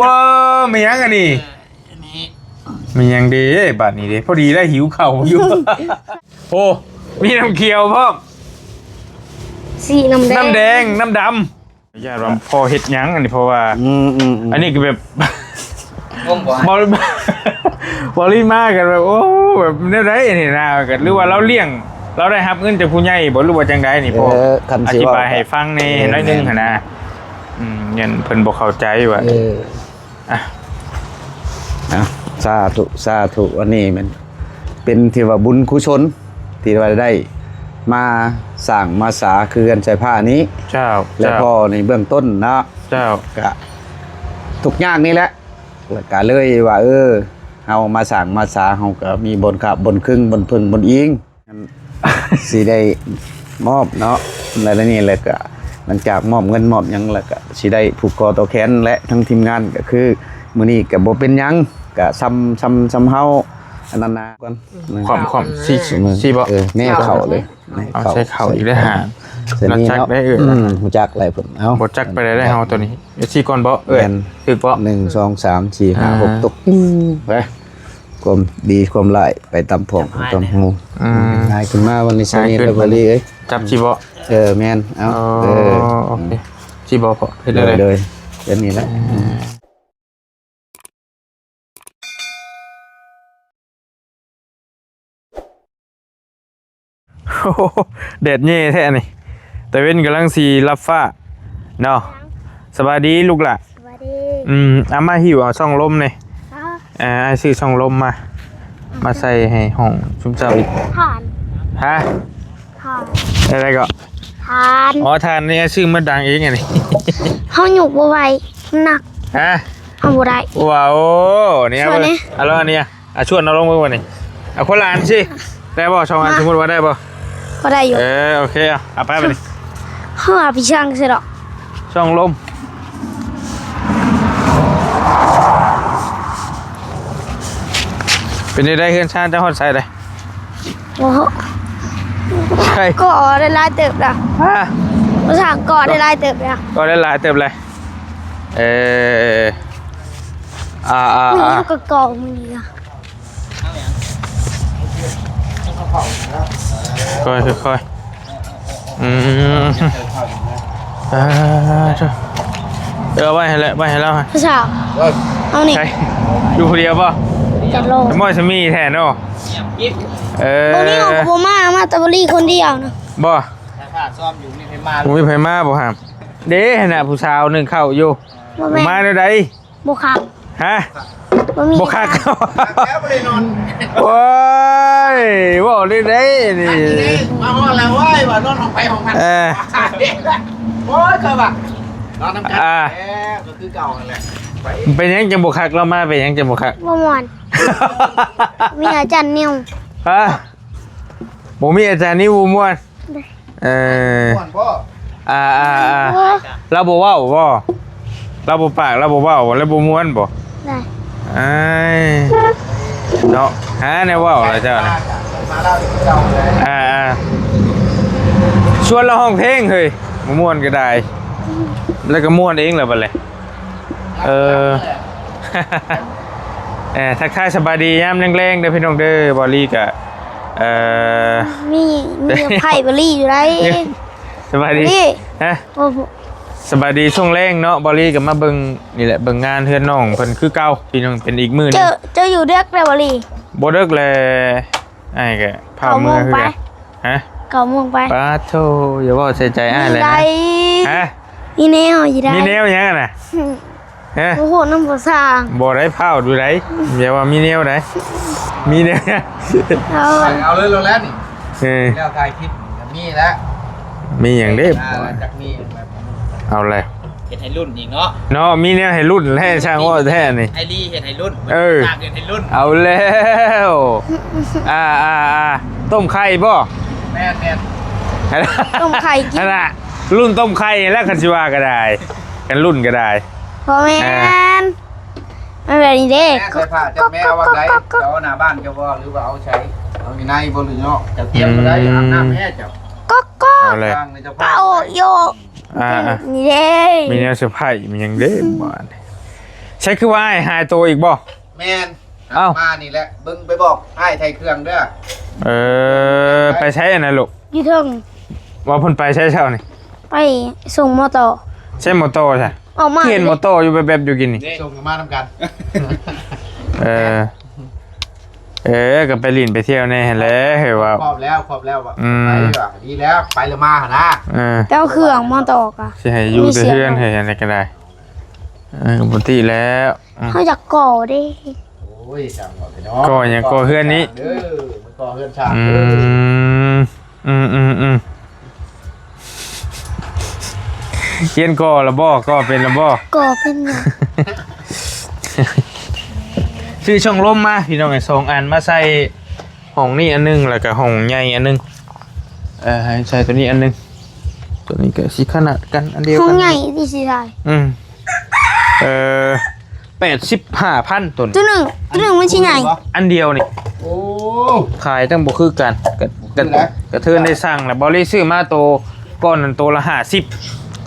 ວ້າ ແມ່ນຫຍັງອັນນີ້? ແມ່ນຫຍັງເດ້ ບາດນີ້ເດ້? ພໍດີໄດ້ຫິວເຂົ້າຢູ່. ໂອ້ ມີນ້ຳຂຽວພ້ອມ ສີນ້ຳແດງ ນ້ຳແດງ ນ້ຳດຳ. ຢ້ານວ່າພໍເຮັດຫຍັງອັນນີ້ ເພາະວ່າ ອືມໆໆ ອັນນີ້ກໍແບບ ງົງບໍ່? ບໍ່ ບໍ່ໄດ້ມາກັນແບບ ໂອ້ ແບບແນວໃດນີ້ນະ ກໍ ຫຼືວ່າລາວລ້ຽງ ລາວໄດ້ຮັບເງິນຈາກຜູ້ໃຫຍ່ບໍ່ ຫຼືວ່າຈັ່ງໃດນີ້? ເອີ ພໍ ຄັນຊິ ອະທິບາຍໃຫ້ຟັງແດ່ ແມ່ນໆ ໜ້ອຍໜຶ່ງຫັ້ນນະ. ອືມ ຢ້ານເພິ່ນບໍ່ເຂົ້າໃຈວ່າ ເອີ ອ່ະ ອ່ະ ສາທຸ ສາທຸ ອັນນີ້ແມ່ນເປັນທີ່ວ່າບຸນກຸສົນ ທີ່ວ່າໄດ້ມາສ້າງມາສາເຂື່ອນສາຍຟ້ານີ້. ເຈົ້າ ແລະ ເຈົ້າ ພໍ່ໃນເບື້ອງຕົ້ນເນາະ ເຈົ້າ ກະທຸກຍາກນີ້ແຫຼະ ແລ້ວກະເລີຍວ່າ ເອີ ເຮົາມາສ້າງມາສາ ເຮົາກະມີບ່ອນຄາບບ່ອນຄຶງ ບ່ອນເພິ່ງບ່ອນອີງ. ຊິໄດ້ມອບເນາະ ແລ້ວນີ້ແຫຼະ ກະຫຼັງຈາກມອບເງິນມອບຫຍັງແລ້ວ ກະຊິໄດ້ຜູກຄໍຕໍ່ແຂນ ແລະ ທັງທີມງານ ກະຄືມື້ນີ້ກະບໍ່ເປັນຫຍັງ ກະຊ່ຳ ຊ່ຳ ຊ່ຳເຮົາອັນນັ້ນນະກ່ອນ. ຄວາມ ຄວາມ ຊິ ຊິບໍ່? ເອີ ແນວເຂົ້າເລີຍ ເອົາໃສ່ເຂົ້າອີກເດີຫາ. ແລ້ວຈັກໄດ້ເອີ ອືມ ຮູ້ຈັກຫຼາຍເພິ່ນ ເອົາ ບໍ່ຈັກໄປໄດ້ເຮົາໂຕນີ້. ເອັດຊີກ່ອນບໍ່ເອີຍ? ແມ່ນ ຖືກບໍ່? ໜຶ່ງ ສອງ ສາມ ສີ່ ຫ້າ ຫົກ ຕົກ ໄປ. ຄວາມດີຄວາມຮ້າຍໄປຕາມພອງຕາມຮູ. ອືມ ງ່າຍຂຶ້ນມາວັນນີ້ ສະນິດ ງ່າຍຂຶ້ນ ແລ້ວບໍລີເອີຍ. ຈັບຊິບໍ່? ເອີ ແມ່ນ ເອົາ ເອີ ເອີ ໂອເຄ ຊິບໍ່ພໍ ເຮັດໄດ້ເລີຍ ໂດຍ ໂດຍ ແບບນີ້ແຫຼະ. ອືມ ໂອ້ໂຫ ແດດແຍ່ແທ້ນີ້ ຕາເວັນກຳລັງຊິລັບຟ້າເນາະ. ສະບາຍດີລູກຫຼ້າ. ສະບາຍດີ. ອືມ ເອົາມາຫິ້ວເອົາຊ່ອງລົມນີ້. ເອີ ອ້າຍຊື້ຊ່ອງລົມມາ ມາໃສ່ໃຫ້ຫ້ອງຊຸມເຈົ້າອີກ. ຖ່ານ. ຮະ? ຖ່ານ. ໄດ້ ໄດ້ກໍ ຖ່ານ. ອໍ ຖ່ານນີ້ອ້າຍຊື້ມາດັງເອງອັນນີ້. ເຮົາຍົກບໍ່ໄຫວ ໜັກ. ຮະ? ເອົາບໍ່ໄດ້. ວ້າວ ນີ້ເອົາເບິ່ງ ເອົາລອງອັນນີ້ ອ່ະ ຊວນເອົາລົງເບິ່ງບັດນີ້. ເອົາຄົນລະອັນຊິ ໄດ້ບໍ່? ສອງອັນ ມາ ສົມມຸດວ່າໄດ້ບໍ່? ກໍໄດ້ຢູ່. ເອີ ໂອເຄ ເອົາ ເອົາໄປບັດນີ້. ເຮົາຫາໄປຊ່າງໃສ່ດອກ ຊ່ອງລົມ. ເປັນຈັ່ງໃດເຮືອນຊານເຈົ້າຮອດໃສແລ້ວ? ໂອ້ໂຫ ໃສ? ກໍໄດ້ຫຼາຍເຕີບແລ້ວ. ຮະ? ບໍ່ຊ່າງ ກໍໄດ້ຫຼາຍເຕີບແລ້ວ. ກໍໄດ້ຫຼາຍເຕີບແລ້ວ. ເອີ ອ່າ ອ່າ ອ່າ ກໍກໍມື້ນີ້ ຄ່ອຍໆ ອືມ ອ່າ ເອີ ເອົາໄວ້ຫັ້ນແຫຼະ ໄວ້ໃຫ້ລາວ. ຜູ້ສາວ ເອົານີ້ ໃສ? ຢູ່ຜູ້ດຽວບໍ່? ຈັດໂລ ໝໍສະໝີແທ້ເນາະ. ເອີ ບໍ່ມີ ບໍ່ມາ ມາແຕ່ບໍລີຄົນດຽວນະ. ບໍ່ ຖ້າຊ້ອມຢູ່ ມີໃຜມາ ບໍ່ມີໃຜມາບໍ່ຫາມ. ເດ້ ຫັ້ນນະ ຜູ້ສາວໜຶ້ງເຂົ້າຢູ່. ບໍ່ແມ່ນ ມາແນວໃດ? ບໍ່ຄັກ. ຮະ? ບໍ່ມີ ບໍ່ຄັກ ຄັກແລ້ວບໍ່ໄດ້ນອນ. ໂອ້ຍ ເວົ້າເລີຍເດ້ນີ້ ມາຮອດແລ້ວເວີຍ ວ່ານອນຫ້ອງໃຜຫ້ອງມັນ. ເອີ ໂອ້ຍ ກໍວ່ານອນນຳກັນ ອ່າ ແລ້ວກໍຄືເກົ່າຫັ້ນແຫຼະ. ໄປ ເປັນຫຍັງຈັ່ງບໍ່ຄັກ? ລາວມາເປັນຫຍັງຈັ່ງບໍ່ຄັກ? ບໍ່ມ່ວນ ມີອາຈານນິວ. ຮະ? ບໍ່ມີອາຈານນິວບໍ່ມ່ວນ. ເອີ ມ່ວນບໍ່? ອ່າ ອ່າ ອ່າ ໂອ້ຍ ລາວບໍ່ເວົ້າບໍ່? ລາວບໍ່ປາກ ລາວບໍ່ເວົ້າ ລາວບໍ່ມ່ວນບໍ່? ໄດ້ ອ້າຍ ເນາະ ຫາແນວເວົ້າລະເຈົ້ານະ. ອ່າ ອ່າ ຊວນລາວຮ້ອງເພງເຮີ້ຍ ບໍ່ມ່ວນກໍໄດ້ ແລ້ວກໍມ່ວນເອງລະບັດນີ້. ເອີ ເອີ ທັກທາຍສະບາຍດີຍາມແລງໆເດີພີ່ນ້ອງເດີ. ບາລີກະ ເອີ ມີ ມີໄພບາລີຢູ່ໃດ. ສະບາຍດີ ຮະ? ໂອ້ໂຫ ສະບາຍດີຊ່ວງແລງເນາະ. ບາລີກະມາເບິ່ງນີ້ແຫຼະ ເບິ່ງງານເຮືອນນ້ອງເພິ່ນຄືເກົ່າ ພີ່ນ້ອງ. ເປັນອີກມື້ໜຶ່ງ ເຈົ້າ ເຈົ້າຢູ່ເດິກແລ້ວບາລີ? ບໍ່ເດິກແຫຼະ ອ້າຍກະພາເມືອຄືກັນ. ຮະ? ເກົ້າໂມງໄປ. ປາດໂທ ຢ່າເວົ້າໃສ່ໃຈອ້າຍແຫຼະ. ຮະ? ມີແນວຢູ່ໃດ. ມີແນວຫຍັງຫັ້ນນະ? ຮະ? ບໍ່ຮູ້ນຳພາສາ ບໍ່ໄດ້ພ້າວຢູ່ໃດ. ຢ່າວ່າມີແນວໃດ ມີແນວ ເອົາ ເອົາເລີຍ ເອົາແລ້ວນີ້. ເອີ ແລ້ວຖ່າຍຄລິບກໍມີແລ້ວ. ມີຫຍັງເດ້? ອ່າ ຈັກມີຫຍັງແລ້ວ ເອົາແລ້ວ ເຮັດໃຫ້ລຸ້ນອີກເນາະ. ເນາະ ມີແນວໃຫ້ລຸ້ນແລ້ວ ຊ່າງເວົ້າແທ້ນີ້. ໄອລີເຮັດໃຫ້ລຸ້ນ. ເອີ ເຮັດໃຫ້ລຸ້ນ. ເອົາແລ້ວ ອ່າໆໆ ຕົ້ມໄຂ່ບໍ່? ແມ່ນໆ ຕົ້ມໄຂ່ກິນ. ຫັ້ນລະ ລຸ້ນຕົ້ມໄຂ່ແລ້ວ ຄັນຊິວ່າກໍໄດ້ ຄັນລຸ້ນກໍໄດ້. ບໍ່ແມ່ນ ອ່າ ມັນແບບນີ້ເດ້. ແມ່ໃສ່ຜ້າຈັບແມວວາງໃດ? ເຈົ້າເອົາໜ້າບ້ານເຈົ້າບໍ່ ຫຼືວ່າເອົາໃສ? ເອົາຢູ່ໃນບໍ່ ຫຼືນອກ? ເຈົ້າຕຽມບໍ່ໄດ້ ອືມ ອາບນ້ຳແມ່ເຈົ້າ. ກໍກໍ ເອົາແລ້ວ ເອົາໂຍ ອ່າ ນີ້ເດ້ ມີແນວເຊີໄພຣສ໌ ມີຫຍັງເດ້ບາດນີ້. ໃຊ່ ຄືວ່າອ້າຍຫາຍໂຕອີກບໍ່? ແມ່ນ. ເອົ້າ ມານີ້ແຫຼະ ເບິ່ງໄປບອກອ້າຍໄຖເຄື່ອງເດີ້. ເອີ ໄປໃສອັນນັ້ນລູກ? ຢູ່ເທິງ. ວ່າເພິ່ນໄປໃສເຊົ້ານີ້? ໄປສົ່ງມໍຕໍ. ໃຊ້ມໍຕໍຊະ? ອອກມາ ຄືເຫັນມໍຕໍຢູ່ແວບໆຢູ່ກີ້ນີ້. ສົ່ງມານຳກັນ. ເອີ ເອີ ກໍໄປຫຼິ້ນໄປທ່ຽວແດ່ຫັ້ນແຫຼະ ເຮີ້ຍວ່າ. ຄອບແລ້ວ ຄອບແລ້ວ. ອືມ ໄປວ່າ ດີແລ້ວ ໄປແລ້ວມາຫັ້ນນະ. ເອີ ໄປເອົາເຄື່ອງມາຕອກອະ. ຊິໃຫ້ຢູ່ແຕ່ເຮືອນ ເຮີ້ຍ ອັນນີ້ກໍໄດ້. ເອີ ປົກກະຕິແລ້ວ. ອືມ ເຮົາຢາກກໍ່ເດ້. ໂອ້ຍ ຊ່າງເວົ້າແທ້ເນາະ. ກໍ່ຫຍັງ? ກໍ່ເຮືອນນີ້. ເອີ ມັນກໍ່ເຮືອນຊ່າງ. ອືມ ເອີ ອືມໆໆ ຮຽນກໍ່ລະບໍ່? ກໍ່ເປັນລະບໍ່? ກໍ່ເປັນແລ້ວ. ຊື້ຊ່ອງລົມມາ ພີ່ນ້ອງເອີຍ ສອງອັນ ມາໃສ່ຫ້ອງນີ້ອັນໜຶ່ງ ແລ້ວກໍຫ້ອງໃຫຍ່ອັນໜຶ່ງ. ເອີ ໃຫ້ໃສ່ໂຕນີ້ອັນໜຶ່ງ ໂຕນີ້ກໍຊິຂະໜາດກັນ ອັນດຽວກັນ. ຫ້ອງໃຫຍ່ທີ່ຊິໄດ້. ອືມ ເອີ ແປດສິບຫ້າພັນ ໂຕນີ້ ໂຕໜຶ່ງ ໂຕໜຶ່ງມັນຊິໃຫຍ່. ອັນດຽວນີ້. ໂອ້ ຂາຍຈັ່ງບໍ່ຄືກັນ. ກະ ກະ ກະເທີນໄດ້ສັ່ງແລ້ວ ບໍ່ໄດ້ຊື້ມາໂຕກ່ອນນັ້ນ ໂຕລະຫ້າສິບ.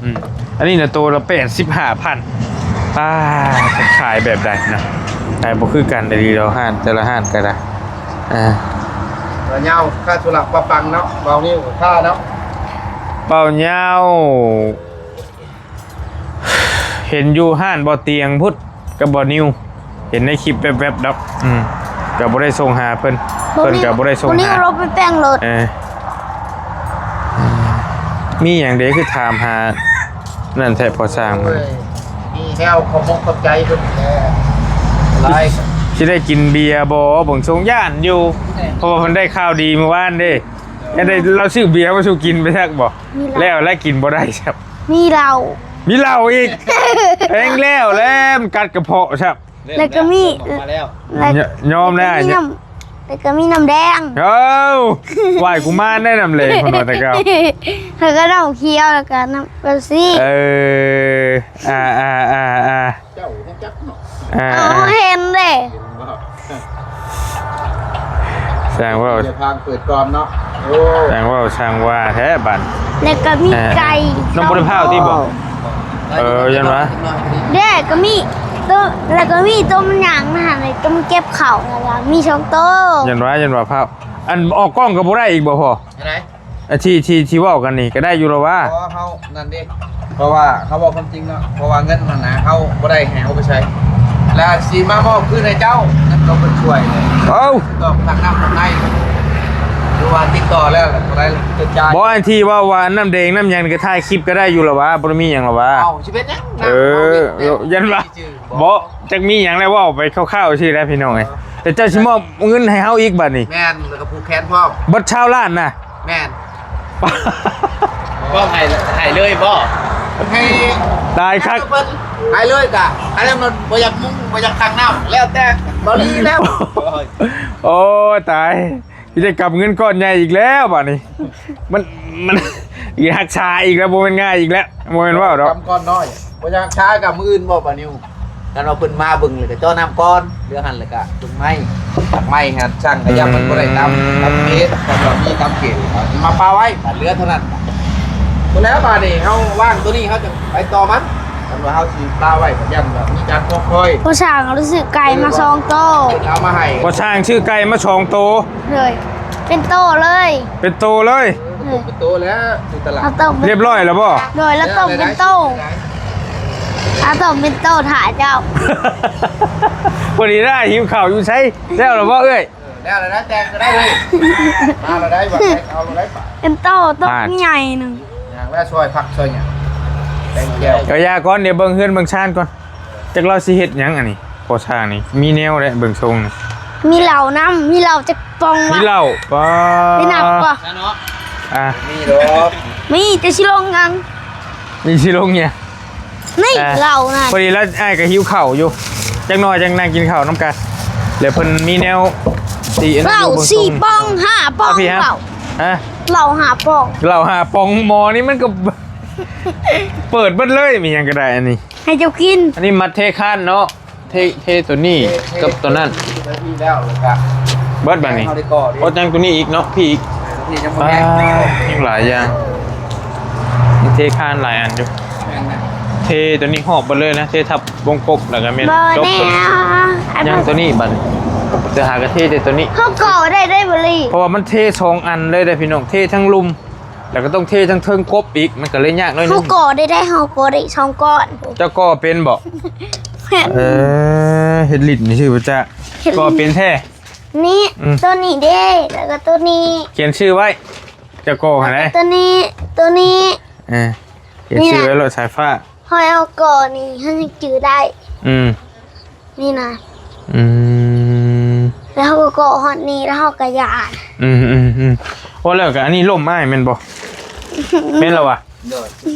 ອືມ ອັນນີ້ນະ ໂຕລະແປດສິບຫ້າພັນ. ປ້າ ຈະຂາຍແບບໃດນະ? ຂາຍບໍ່ຄືກັນເດ ລາວຮ້ານ ແຕ່ລະຮ້ານກໍໄດ້. ອ່າ ບ່າວຍາວ ຄ່າທຸລະປະປັງເນາະ ບ່າວນິວກໍຄ່າເນາະ ບ່າວຍາວ. ເຫັນຢູ່ຮ້ານບໍ່ຕຽງພຸ້ນກັບບໍ່ນິວ ເຫັນໃນຄລິບແວບໆດອກ. ອືມ ກໍບໍ່ໄດ້ສົ່ງຫາເພິ່ນ ເພິ່ນກໍບໍ່ໄດ້ສົ່ງຫາ. ບໍ່ນິວລົງໄປແປງລົດ. ເອີ ອືມ ມີຫຍັງເດ ຄືຖາມຫານັ້ນແທ້ ພໍ່ຊ່າງ. ໂອ້ຍ ມີແລ້ວ ຂອບອົກຂອບໃຈເພິ່ນແຫຼະຫຼາຍ. ຊິໄດ້ກິນເບຍບໍ່? ເບິ່ງຊົງຢ້ານຢູ່ ເພາະວ່າເພິ່ນໄດ້ຂ່າວດີມື້ວານເດ້. ເອີ ໄດ້ ລາວຊື້ເບຍມາສູ່ກິນໄປຊັກບໍ່? ມີເຫຼົ້າ ແລ້ວ ແລ້ວກິນບໍ່ໄດ້ຊ້ຳ. ມີເຫຼົ້າ ມີເຫຼົ້າອີກ. ແຮງແລ້ວແຫຼະ ມັນກັດກະເພາະຊ້ຳ. ແລ້ວກໍມີ ເລີ່ມອອກມາແລ້ວ ແລ້ວ ຍ- ຍອມແລ້ວ ແລ້ວກໍມີນ້ຳ ແລ້ວກໍມີນ້ຳແດງ. ເອົ້າ ໄຫວ້ກຸມານໄດ້ນ້ຳແດງ ເພິ່ນວ່າແຕ່ເກົ່າ. ແລ້ວກໍນ້ຳຂຽວ ແລ້ວກໍນ້ຳເປັບຊີ. ເອີ ອ່າໆໆໆ ເຈົ້າຮູ້ຈັກເນາະ. ອ່າ ເອົາ ເຫັນເດ້ ເຫັນບໍ່? ຊ່າງເວົ້າ ເດີນທາງເປີດກ່ອນເນາະ. ໂອ້ ຊ່າງເວົ້າຊ່າງວ່າແທ້ບັດ. ແລ້ວກໍມີ ເອີ ໄກ່ ນ້ອງບໍ່ໄດ້ພາວຕິບໍ່? ເອີ ຢ້ານວ່າ ເດ້ ກໍມີໂຕ ແລ້ວກໍມີໂຕມັນຍ່າງມາຫັ້ນ ໂຕມັນເກັບເຂົ້າ ແລ້ວກໍມີສອງໂຕ. ຢ້ານວ່າ ຢ້ານວ່າພາວ ອັນອອກກ້ອງກໍບໍ່ໄດ້ອີກບໍ່ພໍ່? ອັນໃດ? ອ່ະ ທີ່ ທີ່ ທີ່ເວົ້າກັນນີ້ກໍໄດ້ຢູ່ລະວ່າ? ເພາະເຮົານັ້ນເດ້ ເພາະວ່າເຮົາເວົ້າຄວາມຈິງເນາະ ເພາະວ່າເງິນຫັ້ນນະ ເຮົາບໍ່ໄດ້ໃຫ້ເຮົາໄປໃຊ້ ແລ້ວຊິມາມອບຄືນໃຫ້ເຈົ້າ ເງິນເຂົາເພິ່ນຊ່ວຍ. ເອົ້າ ຕ້ອງທັງນ້ຳທັງໃນ ຫຼືວ່າຕິດຕໍ່ແລ້ວບໍ່ໄດ້ຈະຈ່າຍ. ບໍ່ ອັນທີ່ເວົ້າວ່ານ້ຳແດງນ້ຳຫຍັງນີ້ ກໍຖ່າຍຄລິບກໍໄດ້ຢູ່ລະວ່າ ບໍ່ໄດ້ມີຫຍັງລະວ່າ. ເອົ້າ ຊິເປັນຫຍັງ? ເອີ ຢ້ານວ່າ ບໍ່ ຈັກມີຫຍັງແລ້ວ ເວົ້າໄປຄ່າວໆຊື່ແຫຼະພີ່ນ້ອງເອີຍ. ແຕ່ເຈົ້າຊິມອບເງິນໃຫ້ເຮົາອີກບັດນີ້. ແມ່ນ ແລ້ວກໍຜູກແຂນພ້ອມ ເບິດຊາວລ້ານນະ. ແມ່ນ ກໍໃຫ້ ໃຫ້ເລີຍບໍ່? ໃຫ້ ຕາຍຄັກ ເພິ່ນໃຫ້ເລີຍກະ ອັນນັ້ນມັນບໍ່ຢາກມຸງ ບໍ່ຢາກຕັກນ້ຳ ແລ້ວແຕ່ເບົາຫຼີແລ້ວ. ໂອ້ຍ ຕາຍ ຊິໄດ້ກຳເງິນກ້ອນໃຫຍ່ອີກແລ້ວບາດນີ້. ມັນ ມັນ ຊິຮັກສາອີກແລ້ວ ບໍ່ແມ່ນງ່າຍອີກແລ້ວ ບໍ່ແມ່ນເວົ້າດອກ. ກຳກ້ອນນ້ອຍ ບໍ່ຢາກຮັກສາກະມື້ອື່ນບໍ່ປານິວ. ຄັນວ່າເພິ່ນມາເບິ່ງແລ້ວກະເຈາະນ້ຳກ່ອນ ເຫຼືອຫັ້ນແລ້ວກະເບິ່ງໄມ້ ຕັກໄມ້ຫັ້ນ ຊ່າງກະຢ້ານມັນບໍ່ໄດ້ຕາມ ຕາມເກນ ຄັນວ່າມີຕາມເກນ ເອົາມາປະໄວ້ ບາດເຫຼືອເທົ່ານັ້ນ. ພຸ້ນແລ້ວບາດນີ້ເຮົາວາງໂຕນີ້ ເຮົາຈະໄປຕໍ່ມັນ. ຄັນວ່າເຮົາຊິປະໄວ້ກະຢ້ານວ່າມີການຄອບຄອຍ. ພໍ່ຊ່າງຊື້ໄກ່ມາສອງໂຕ ເອົາມາໃຫ້. ພໍ່ຊ່າງຊື້ໄກ່ມາສອງໂຕ. ໂດຍ ເປັນໂຕເລີຍ ເປັນໂຕເລີຍ. ເອີ ເປັນໂຕແລ້ວ ຢູ່ຕະຫຼາດ ເອົາຕົ້ມ ຮຽບຮ້ອຍແລ້ວບໍ່? ໂດຍ ລາວຕົ້ມເປັນໂຕ ລາວຕົ້ມເປັນໂຕຖ້າເຈົ້າ. ພໍດີໄດ້ຫິວເຂົ້າຢູ່ໃສ ແລ້ວແລ້ວບໍ່ເອື້ອຍ? ເອີ ແລ້ວແລ້ວ ແຕ່ງກໍໄດ້ເລີຍ ມາແລ້ວໄດ້ ເອົາແລ້ວໄດ້ ເປັນໂຕ ໂຕໃຫຍ່ໜຶ່ງ ຍ່າງແລ້ວຊ່ອຍຜັກຊ່ອຍຫຍັງ ແຕ່ງແກ້ວ. ເອີ ຢ່າກ່ອນ ດຽວເບິ່ງເຮືອນເບິ່ງຊານກ່ອນ. ຈັກລາວຊິເຮັດຫຍັງອັນນີ້ ກໍ່ສ້າງນີ້ ມີແນວແຫຼະເບິ່ງຊົງນີ້. ມີເຫຼົ້ານຳ ມີເຫຼົ້າຈັກປ່ອງວະ? ມີເຫຼົ້າ ປ້າ ໄດ້ນັບບໍ່? ອ່າ ມີດອກ ມີແຕ່ຊິລົງຫຍັງ? ມີຊິລົງຫຍັງ? ນີ້ ອ່າ ເຫຼົ້ານະ. ພໍດີລະ ອ້າຍກໍຫິວເຂົ້າຢູ່ ຈັກໜ່ອຍຈັ່ງນັ່ງກິນເຂົ້ານຳກັນ. ແລ້ວເພິ່ນມີແນວຊິອັນນັ້ນຢູ່ ເຫຼົ້າສີ່ປ່ອງ ຫ້າປ່ອງ ເຫຼົ້າ ຮະ ເຫຼົ້າຫ້າປ່ອງ ເຫຼົ້າຫ້າປ່ອງ. ໝໍນີ້ມັນກໍ ເປີດເບິດເລີຍ ມີຫຍັງກໍໄດ້ອັນນີ້ ໃຫ້ເຈົ້າກິນ. ອັນນີ້ມັດເທຄານເນາະ ເທ ເທໂຕນີ້ ເທ ກັບໂຕນັ້ນ ເທ ເທ ເທແລ້ວ ແລ້ວກະ ເບິດບາດນີ້ ເຮົາໄດ້ກໍ່ເດ້. ໂອ້ ຍັງໂຕນີ້ອີກເນາະ ພີ້ອີກ ພີ້ຍັງບໍ່ແມ່ນ ອ່າ ຍັງຫຼາຍຢ່າງ ມີເທຄານຫຼາຍອັນຢູ່. ແມ່ນນະ ເທໂຕນີ້ຮອບເບິດເລີຍນະ ເທທັບວົງກົບ ແລ້ວກໍແມ່ນ ບໍ່ ຈົບ ແນ່ ອັນ ຍັງໂຕນີ້ບັດ ແຕ່ຫາກະເທແຕ່ໂຕນີ້ ເຮົາກໍໄດ້ ໄດ້ບໍ່ລີ ເພາະວ່າມັນເທສອງອັນເລີຍເດ້ພີ່ນ້ອງ ເທທັງລຸ່ມ ແລ້ວກໍຕ້ອງເທທັງເທິງກົບອີກ ມັນກໍເລີຍຍາກໜ້ອຍໜຶ່ງ ເຮົາກໍໄດ້ ໄດ້ ເຮົາກໍໄດ້ສອງກ້ອນ ເຈົ້າກໍເປັນບໍ່? ແມ່ນ ເອີ ເຮັດຫຼິ້ນຊື່ບໍ່ຈັກ ເຮັດຫຼິ້ນ ກໍເປັນແທ້ ນີ້ ອືມ ໂຕນີ້ເດ້ ແລ້ວກໍໂຕນີ້ ຂຽນຊື່ໄວ້ ເຈົ້າກໍຫັ້ນແຫຼະ ໂຕນີ້ ໂຕນີ້ ເອີ ຂຽນຊື່ໄວ້ໂລດ ສາຍຟ້າ ເຮົາເອົາກໍນີ້ ເຮົາຍັງຈື່ໄດ້ ອືມ ນີ້ນະ ອືມ ແລ້ວເຮົາກໍເກາະຮອດນີ້ ແລ້ວເຮົາກໍຢານ ອືມໆໆ ໂອ້ ແລ້ວກໍອັນນີ້ລົ້ມອ້າຍແມ່ນບໍ່? ແມ່ນແລ້ວຫວາ? ໂດຍ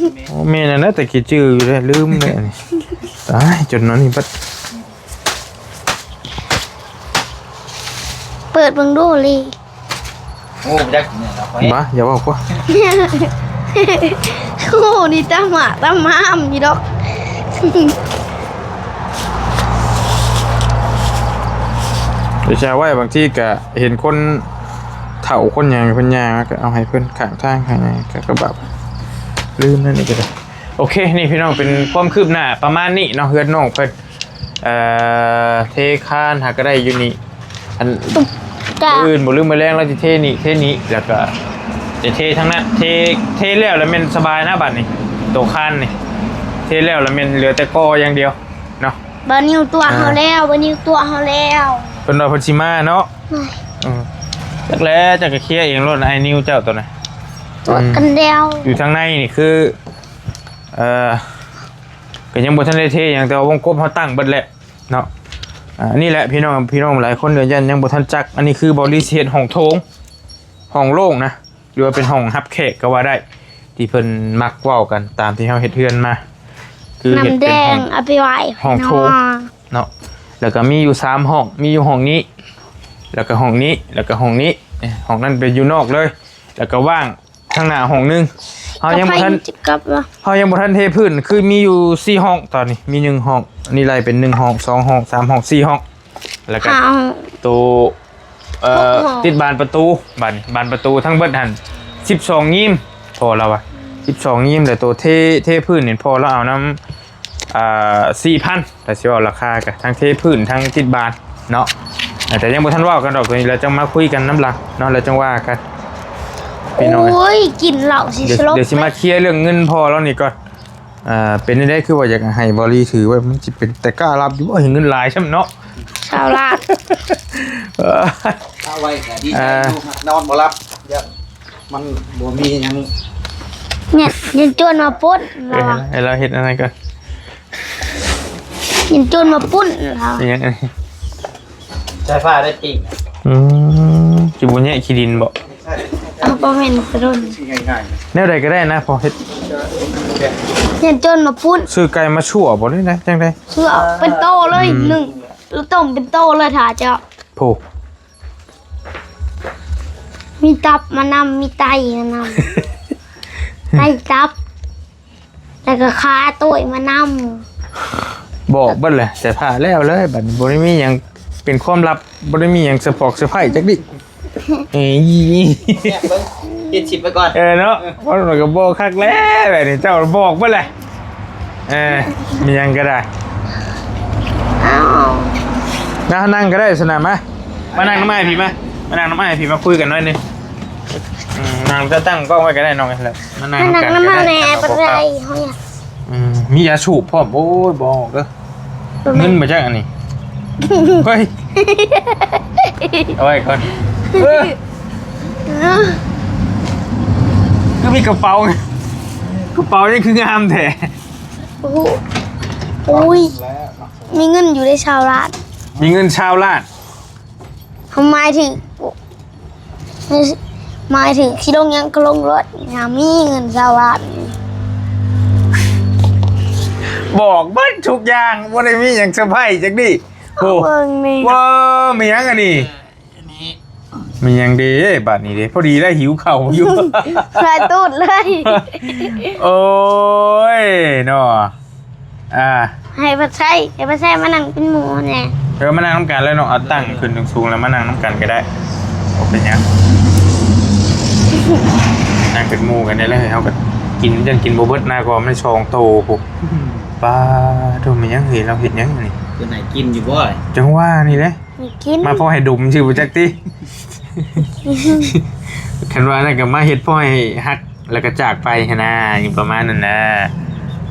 ໂອ້ ແມ່ນແລ້ວ ແຕ່ກີ້ຈື່ຢູ່ເດ້ ລືມເດ້ອັນນີ້ ຕາຍ ຈົນອັນນີ້ບັດ ເປີດເບິ່ງດູລີ ໂອ້ ບໍ່ຈັກກິນແລ້ວຂ້ອຍ ບໍ່ ຢ່າເວົ້າກວ່າ ໂອ້ ນີ້ຕາໝາກຕາໝາມຢູ່ດອກ ໄປແຊ່ໄວ້ ບາງທີກະເຫັນຄົນເຖົ້າຄົນຫຍັງເພິ່ນຍ່າງມາ ກໍເອົາໃຫ້ເພິ່ນຂ້າງທາງ ໃຫ້ຫຍັງ ກໍ ກໍແບບລືມນັ້ນນີ້ກໍໄດ້ ໂອເຄ ນີ້ພີ່ນ້ອງ ເປັນຄວາມຄືບໜ້າປະມານນີ້ເນາະ ເຮືອນນ້ອງເພິ່ນ ເອີ ເທຄານຫາກະໄດ້ຢູ່ນີ້ ອັນ ກະ ມື້ອື່ນບໍ່ລືມມື້ແລງລາວຊິເທນີ້ເທນີ້ ແລ້ວກະຈະເທທັງນັ້ນ ເທ ເທແລ້ວລະແມ່ນສະບາຍນະບັດນີ້ ໂຕຄານນີ້ ເທແລ້ວລະແມ່ນເຫຼືອແຕ່ກໍ່ຢ່າງດຽວເນາະ ບ່າວນິວຕົວະເຮົາແລ້ວ ອ່າ ບ່າວນິວຕົວະເຮົາແລ້ວ ເພິ່ນວ່າເພິ່ນຊິມາເນາະ ອືມ ຈັກແຫຼະ ເຈົ້າກະເຄຍເອງໂລດ ອ້າຍນິວເຈົ້າໂຕນະ ຕົວະກັນແລ້ວ ອືມ ຢູ່ທາງໃນນີ້ຄື ເອີ ກໍຍັງບໍ່ທັນໄດ້ເທຫຍັງ ແຕ່ວ່າວົງກົບເຮົາຕັ້ງເບິດແລ້ວເນາະ ອ່າ ນີ້ແຫຼະພີ່ນ້ອງ ພີ່ນ້ອງຫຼາຍຄົນກໍຢ້ານຍັງບໍ່ທັນຈັກ ອັນນີ້ຄືບ່າວລີຊິເຮັດຫ້ອງໂຖງ ຫ້ອງໂລ່ງນະ ຫຼືວ່າເປັນຫ້ອງຮັບແຂກກໍວ່າໄດ້ ທີ່ເພິ່ນມັກເວົ້າກັນ ຕາມທີ່ເຮົາເຮັດເຮືອນມາ ຄືເຮັດເປັນຫ້ອງ ນ້ຳແດງເອົາໄປໄວ້ ຫ້ອງໂຖງເນາະ ແລ້ວກໍມີຢູ່ສາມຫ້ອງ ມີຢູ່ຫ້ອງນີ້ ແລ້ວກໍຫ້ອງນີ້ ແລ້ວກໍຫ້ອງນີ້ ຫ້ອງນັ້ນເປັນຢູ່ນອກເລີຍ ແລ້ວກໍວ່າງ ທາງໜ້າຫ້ອງໜຶ່ງ ເຮົາຍັງບໍ່ທັນ ເຮົາຍັງບໍ່ທັນເທພື້ນ ຄືມີຢູ່ສີ່ຫ້ອງຕອນນີ້ ມີໜຶ່ງຫ້ອງ ອັນນີ້ໄລ່ເປັນໜຶ່ງຫ້ອງ ສອງຫ້ອງ ສາມຫ້ອງ ສີ່ຫ້ອງ ແລ້ວກໍ ຫ້າຫ້ອງ ໂຕ ເອີ ຫົກຫ້ອງ ຕິດບານປະຕູ ບາດນີ້ບານປະຕູທັງເບິດຫັ້ນສິບສອງຍິ້ມ ພໍ່ລາວວ່າສິບສອງຍິ້ມ ແລ້ວໂຕເທ ເທພື້ນນີ້ພໍ່ລາວເອົານຳ ອ່າ ສີ່ພັນ ຖ້າຊິເວົ້າລາຄາກະ ທັງເທພື້ນ ທັງຕິດບານເນາະ ແຕ່ຍັງບໍ່ທັນເວົ້າກັນດອກ ໂຕນີ້ແລ້ວຈັ່ງມາຄຸຍກັນນຳຫຼັງເນາະ ແລ້ວຈັ່ງວ່າກັນ ພີ່ນ້ອງເອີຍ ໂອ້ຍ ກິນເຫຼົ້າຊິສະຫຼົບ ດຽວຊິມາເຄຍເລື່ອງເງິນພໍ່ລາວນີ້ກ່ອນ ອ່າ ເປັນຈັ່ງໃດ ຄືວ່າຢາກໃຫ້ບ່າວລີຖືໄວ້ ມັນຊິເປັນຕາກ້າຮັບຢູ່ບໍ່ ເຫັນເງິນຫຼາຍຊ່ຳເນາະ ຊາວລ້ານ ເອົາໄວ້ກະດີໃຈຢູ່ ອ່າ ນອນບໍ່ຫຼັບ ຢ້ານມັນບໍ່ມີຫຍັງ ແມ່ນ ຢ້ານໂຈນມາປຸ້ນ ເອີ ລາວວ່າ ໃຫ້ລາວເຮັດອັນນັ້ນກ່ອນ ຢ້ານໂຈນມາປຸ້ນລາວ ອີຫຍັງອັນນີ້ ສາຍຟ້າໄດ້ປີ້ງ ອືມ ຊິບໍ່ແຍະຂີ້ດິນບໍ່ ເອົາ ບໍ່ແມ່ນກະດົນ ງ່າຍໆ ແນວໃດກໍໄດ້ນະ ພໍເຮັດ ຢ້ານໂຈນມາປຸ້ນ ຊື້ໄກ່ມາຊົ່ວບໍ່ ຫຼືຈັ່ງໃດ ຊື້ເອົາເປັນໂຕເລີຍ ອືມ ໜຶ່ງ ແລ້ວຕົ້ມເປັນໂຕເລີຍ ຖ້າເຈົ້າ ໂພ ມີຕັບມານຳ ມີໄຕມານຳ ໄຕ ຕັບ ແລ້ວກໍຂາໂຕ້ຍມານຳ ບອກເບິດແຫຼະ ໃສ່ຜ້າແລ້ວເລີຍ ບັດນີ້ບໍ່ໄດ້ມີຫຍັງເປັນຄວາມລັບ ບໍ່ໄດ້ມີຫຍັງສະພອກສະໄພຈັກດິ ເອີຍ ແຊບເບິ່ງ ປິດຊິບໄວ້ກ່ອນ ເອີເນາະ ເອີ ມັນກໍບໍ່ຄັກແລ້ວ ແບບນີ້ເຈົ້າບອກເບິດແຫຼະ ເອີ ມີຫຍັງກໍໄດ້ ອ້າວ ນະ ນັ່ງກໍໄດ້ຊັ້ນນະ ມາ ມານັ່ງນຳອ້າຍພີ້ ມາ ມານັ່ງນຳອ້າຍພີ້ ມາຄຸຍກັນໜ້ອຍໜຶ່ງ ອືມ ນັ່ງ ເຈົ້າຕັ້ງກ້ອງໄວ້ກໍໄດ້ນ້ອງ ແລ້ວມານັ່ງນຳກັນກໍໄດ້ ມາແດ່ ປານໃດເຮົາຢາກ ອືມ ມີຢາສູບພ້ອມ ໂອ້ຍ ບໍ່ອອກເດີ ເງິນມາຈາກອັນນີ້ ເຮີ້ຍ ເອົາໄວ້ກ່ອນ ເອີ ຄືມີກະເປົາ ກະເປົານີ້ຄືງາມແທ້ ໂອ້ໂຫ ໂອ້ຍ ມີເງິນຢູ່ໄດ້ຊາວລ້ານ ມີເງິນຊາວລ້ານ ເຮົາໝາຍເຖິງ ໝາຍເຖິງຊິລົງຫຍັງກໍລົງໂລດ ຢາກມີເງິນຊາວລ້ານ ບອກເບິດທຸກຢ່າງ ບໍ່ໄດ້ມີຫຍັງເຊີໄພຈັກດີ້ ໂອ້ ເບິ່ງນີ້ ວ້າ ມີຫຍັງອັນນີ້ ເອີ ອັນນີ້ ມີຫຍັງເດ ບາດນີ້ເດ ພໍດີໄດ້ຫິວເຂົ້າຢູ່ ສາຍຕູດເລີຍ ໂອ້ຍ ເນາະ ອ່າ ໃຫ້ເພິ່ນໃຊ້ ໃຫ້ເພິ່ນໃຊ້ມານັ່ງເປັນໝູ່ແດ່ ເອີ ມານັ່ງນຳກັນແຫຼະເນາະ ເອົາຕັ້ງຂຶ້ນສູງໆ ແລ້ວມານັ່ງນຳກັນກໍໄດ້ ບໍ່ເປັນຫຍັງ ນັ່ງເປັນໝູ່ກັນໄດ້ເລີຍ ເຮົາກໍກິນ ຈັ່ງກິນບໍ່ເບິດນະ ເພາະວ່າມັນສອງໂຕພຸ້ນ. ປາໂທ້ ແມ່ນຫຍັງເຮີ້ຍ ລາວເຮັດຫຍັງນີ້? ເພິ່ນໃຫ້ກິນຢູ່ບໍ່? ຈັ່ງວ່ານີ້ແຫຼະ ໃຫ້ກິນ ມາພໍໃຫ້ດົມຊື່ບໍ່ຈັກຕິ. ຄັນວ່ານັ້ນກໍມາເຮັດພໍໃຫ້ຮັກ ແລ້ວກໍຈາກໄປຫັ້ນນາ ຫຍັງປະມານນັ້ນນະ.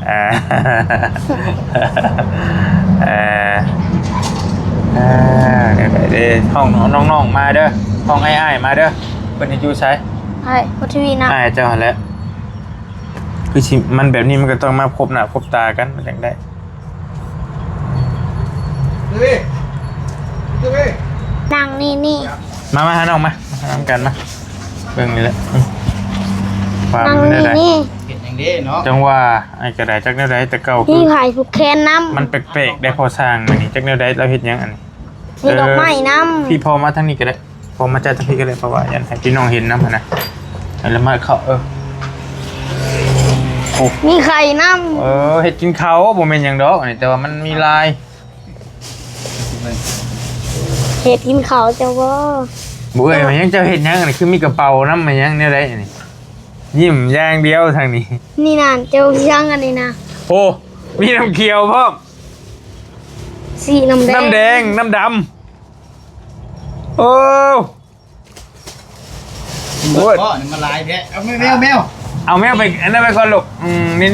ເອີ ເອີ ເອີ ແນວໃດເດ້ ຫ້ອງນ້ອງໆມາເດີ ຫ້ອງອ້າຍໆມາເດີ. ເພິ່ນເຮັດຢູ່ໃສ? ອ້າຍ ໂພທະວີນະ ອ້າຍເຈົ້າຫັ້ນແຫຼະ. ຄືຊິ ມັນແບບນີ້ມັນກໍຕ້ອງມາພົບໜ້າພົບຕາກັນ ມັນຈັ່ງໄດ້. ນັ່ງນີ້ໆ ມາ ມາຫານ້ອງມາ ມານຳກັນມາ ເບິ່ງນີ້ແຫຼະ ອື ຄວາມ ນັ່ງນີ້ໆ ເຮັດຫຍັງເດ້ເນາະ? ຈັ່ງວ່າ ອ້າຍກໍໄດ້ ຈັກແນວໃດ ແຕ່ເກົ່າຄືມີຜາຍຜູກແຂນນຳ ມັນແປກໆໄດ໋ ພໍ່ຊ່າງມື້ນີ້ ຈັກແນວໃດ ລາວເຮັດຫຍັງອັນນີ້? ມີດອກໄມ້ນຳ ເອີ ພີ່ພໍ່ມາທາງນີ້ກໍໄດ້ ພໍ່ມາຈັດທາງພີ້ກໍໄດ້ ເພາະວ່າຢ້ານໃຫ້ພີ່ນ້ອງເຫັນນຳຫັ້ນນະ. ແລ້ວມາເຂົ້າ ເອີ ໂອ້ ມີໄຂ່ນຳ ເອີ ເຮັດກິນເຂົ້າ ບໍ່ແມ່ນຫຍັງດອກອັນນີ້ ແຕ່ວ່າມັນມີລາຍ ເຮັດກິນເຂົ້າເຈົ້າບໍ່? ບໍ່ເອີຍ ແມ່ນຫຍັງ ເຈົ້າເຮັດຫຍັງອັນນີ້? ຄືມີກະເປົານຳ ແມ່ນຫຍັງ ແນວໃດອັນນີ້? ຍິ້ມຢ່າງດຽວທາງນີ້ ນີ້ນະ ເຈົ້າຫຍັງອັນນີ້ນະ? ໂອ້ ມີນ້ຳຂຽວພ້ອມ ສີນ້ຳແດງ ນ້ຳແດງ ນ້ຳດຳ. ໂອ້ ໂອ້ຍ ບໍ່ ນີ້ມັນຫຼາຍແທ້. ເອົາແມວ ແມວ ແມວ ເອົາແມວໄປ ອັນນັ້ນໄປກ່ອນລູກ. ອືມ ນີ້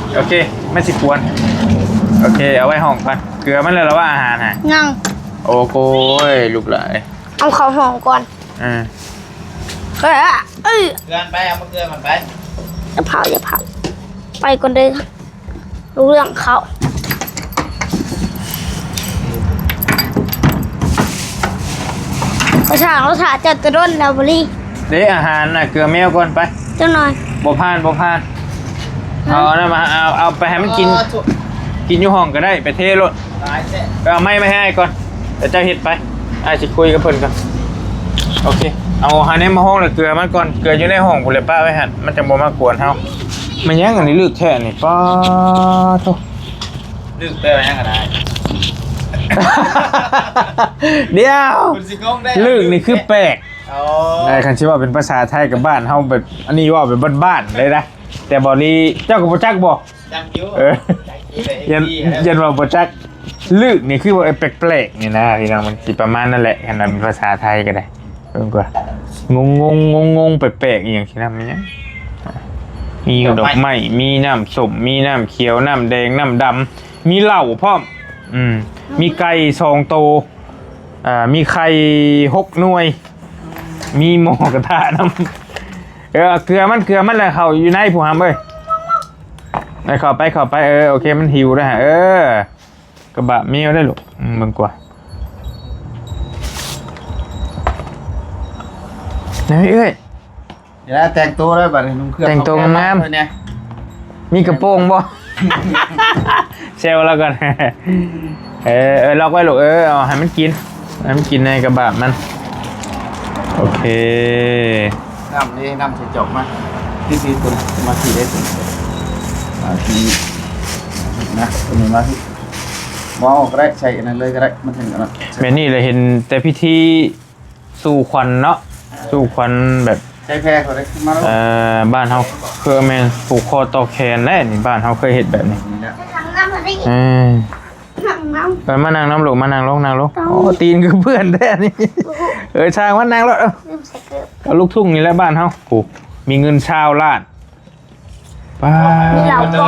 ໆ ໂອເຄ ມັນຊິກວນ. ໂອເຄ ເອົາໄວ້ຫ້ອງກ່ອນ. ເກືອມັນແລ້ວລະວ່າ ອາຫານຫະ? ຍັງ. ໂອ້ໂກຍ ລູກຫຼາຍ ເອົາເຂົ້າຫ້ອງກ່ອນ. ເອີ ເອີ ເອີ ເກືອໄປ ເອົາມາເກືອມັນໄປ. ຢ່າເຜົາ ຢ່າເຜົາ ໄປກ່ອນເດີ. ເລື່ອງເຂົາ ພາສາເຂົາຖ້າເຈົ້າແຕ່ດົນແລ້ວບໍລີ. ເດ້ ອາຫານນະ ເກືອແມວກ່ອນໄປ ຈັກໜ່ອຍ. ບໍ່ຜ່ານ ບໍ່ຜ່ານ. ເອົາອັນນັ້ນມາ ເອົາ ເອົາໄປໃຫ້ມັນກິນ ກິນຢູ່ຫ້ອງກໍໄດ້ ໄປເທໂລດ. ໄປເອົາໄມ້ມາໃຫ້ອ້າຍກ່ອນ ແລ້ວເຈົ້າເຮັດໄປ ອ້າຍຊິຄຸຍກັບເພິ່ນກ່ອນ. ໂອເຄ ເອົາຫາແນວມາຫ້ອງ ແລ້ວເກືອມັນກ່ອນ ເກືອຢູ່ໃນຫ້ອງພຸ້ນແຫຼະ ປະໄວ້ຫັ້ນ ມັນຈັ່ງບໍ່ມາກວນເຮົາ. ແມ່ນຫຍັງອັນນີ້ລຶກແທ້ນີ້ ປາໂທ້ ລຶກແປວ່າຫຍັງກໍໄດ້. ດຽວ ຄຸນຊິງົງໄດ້ ລຶກນີ້ຄືແປກ. ອໍ ແຕ່ຄັນຊິເວົ້າເປັນພາສາໄທກັບບ້ານເຮົາແບບ ອັນນີ້ເວົ້າແບບບ້ານໆເລີຍນະ ແຕ່ບໍ່ລີ ເຈົ້າກໍບໍ່ຈັກບໍ່? ຈັກຢູ່ ເອີ ຈັກຢູ່ ຢ້ານ ຢ້ານວ່າບໍ່ຈັກ. ລຶກນີ້ຄືວ່າແປກໆນີ້ນະ ພີ່ນ້ອງ ມັນຊິປະມານນັ້ນແຫຼະ ຄັນວ່າເປັນພາສາໄທກໍໄດ້. ເບິ່ງກ່ອນ ງົງໆ ງົງໆ ແປກໆ ອີ່ຫຍັງຊີ້ນະ ມີຫຍັງ? ມີດອກໄມ້ ມີນ້ຳສົ້ມ ມີນ້ຳຂຽວ ນ້ຳແດງ ນ້ຳດຳ ມີເຫຼົ້າພ້ອມ. ອືມ ມີໄກ່ສອງໂຕ ອ່າ ມີໄຂ່ຫົກໜ່ວຍ ມີໝໍກະທະນຳ. ເອີ ເອົາເກືອມັນ ເກືອມັນ ແລ້ວເຂົ້າຢູ່ໃນຜູ້ຫຳເອີຍ. ເອີ ເຂົ້າໄປ ເຂົ້າໄປ ເອີ ໂອເຄ ມັນຫິວແລ້ວຫະ ເອີ. ກະບະແມວໄດ້ລູກ ອືມ ເບິ່ງກວ່າ ນີ້ເອື້ອຍ ເວລາແຕ່ງໂຕແລ້ວບັດນີ້ ນຸ່ງເຄື່ອງ ແຕ່ງໂຕງາມໆ ເອົາແປ້ງມາໃຫ້ແດ່. ມີກະໂປງບໍ່? ແຊວລາວກ່ອນ. ເອີ ເອີ ລັອກໄວ້ລູກ ເອີ ເອົາໃຫ້ມັນກິນ ໃຫ້ມັນກິນໃນກະບາບມັນ. ໂອເຄ ນ້ຳນີ້ ນ້ຳໃສ່ຈອກມາ ທີ່ ທີ່ຕົວມາທີ່ໄດ້ຕົວ ອ່າ ທີ່ນະ ຕົວນີ້ມາທີ່ ບໍ່ເອົາກໍໄດ້ ໃສ່ອັນນັ້ນເລີຍກໍໄດ້ ມັນເຖິງອັນນັ້ນ. ແມ່ນນີ້ລະເຫັນແຕ່ພິທີສູ່ຂວັນເນາະ ສູ່ຂວັນແບບ ໃສ່ແພເຂົາໄດ້ ມາແລ້ວ ເອີ ບ້ານເຮົາ ຄືແມ່ນຜູກຄໍຕໍ່ແຂນແຫຼະນີ້ ບ້ານເຮົາເຄີຍເຮັດແບບນີ້. ນີ້ແຫຼະ ເອີ ເອີ ມານັ່ງນຳລູກ ມານັ່ງລົງ ນັ່ງລົງ. ໂອ້ ຕີນຄືເປື້ອນແທ້ນີ້. ເອີ ຊ່າງມັນ ນັ່ງໂລດ. ເອົາລູກທຸ່ງນີ້ແຫຼະບ້ານເຮົາ ໂອ້ ມີເງິນຊາວລ້ານ. ປາໂທ້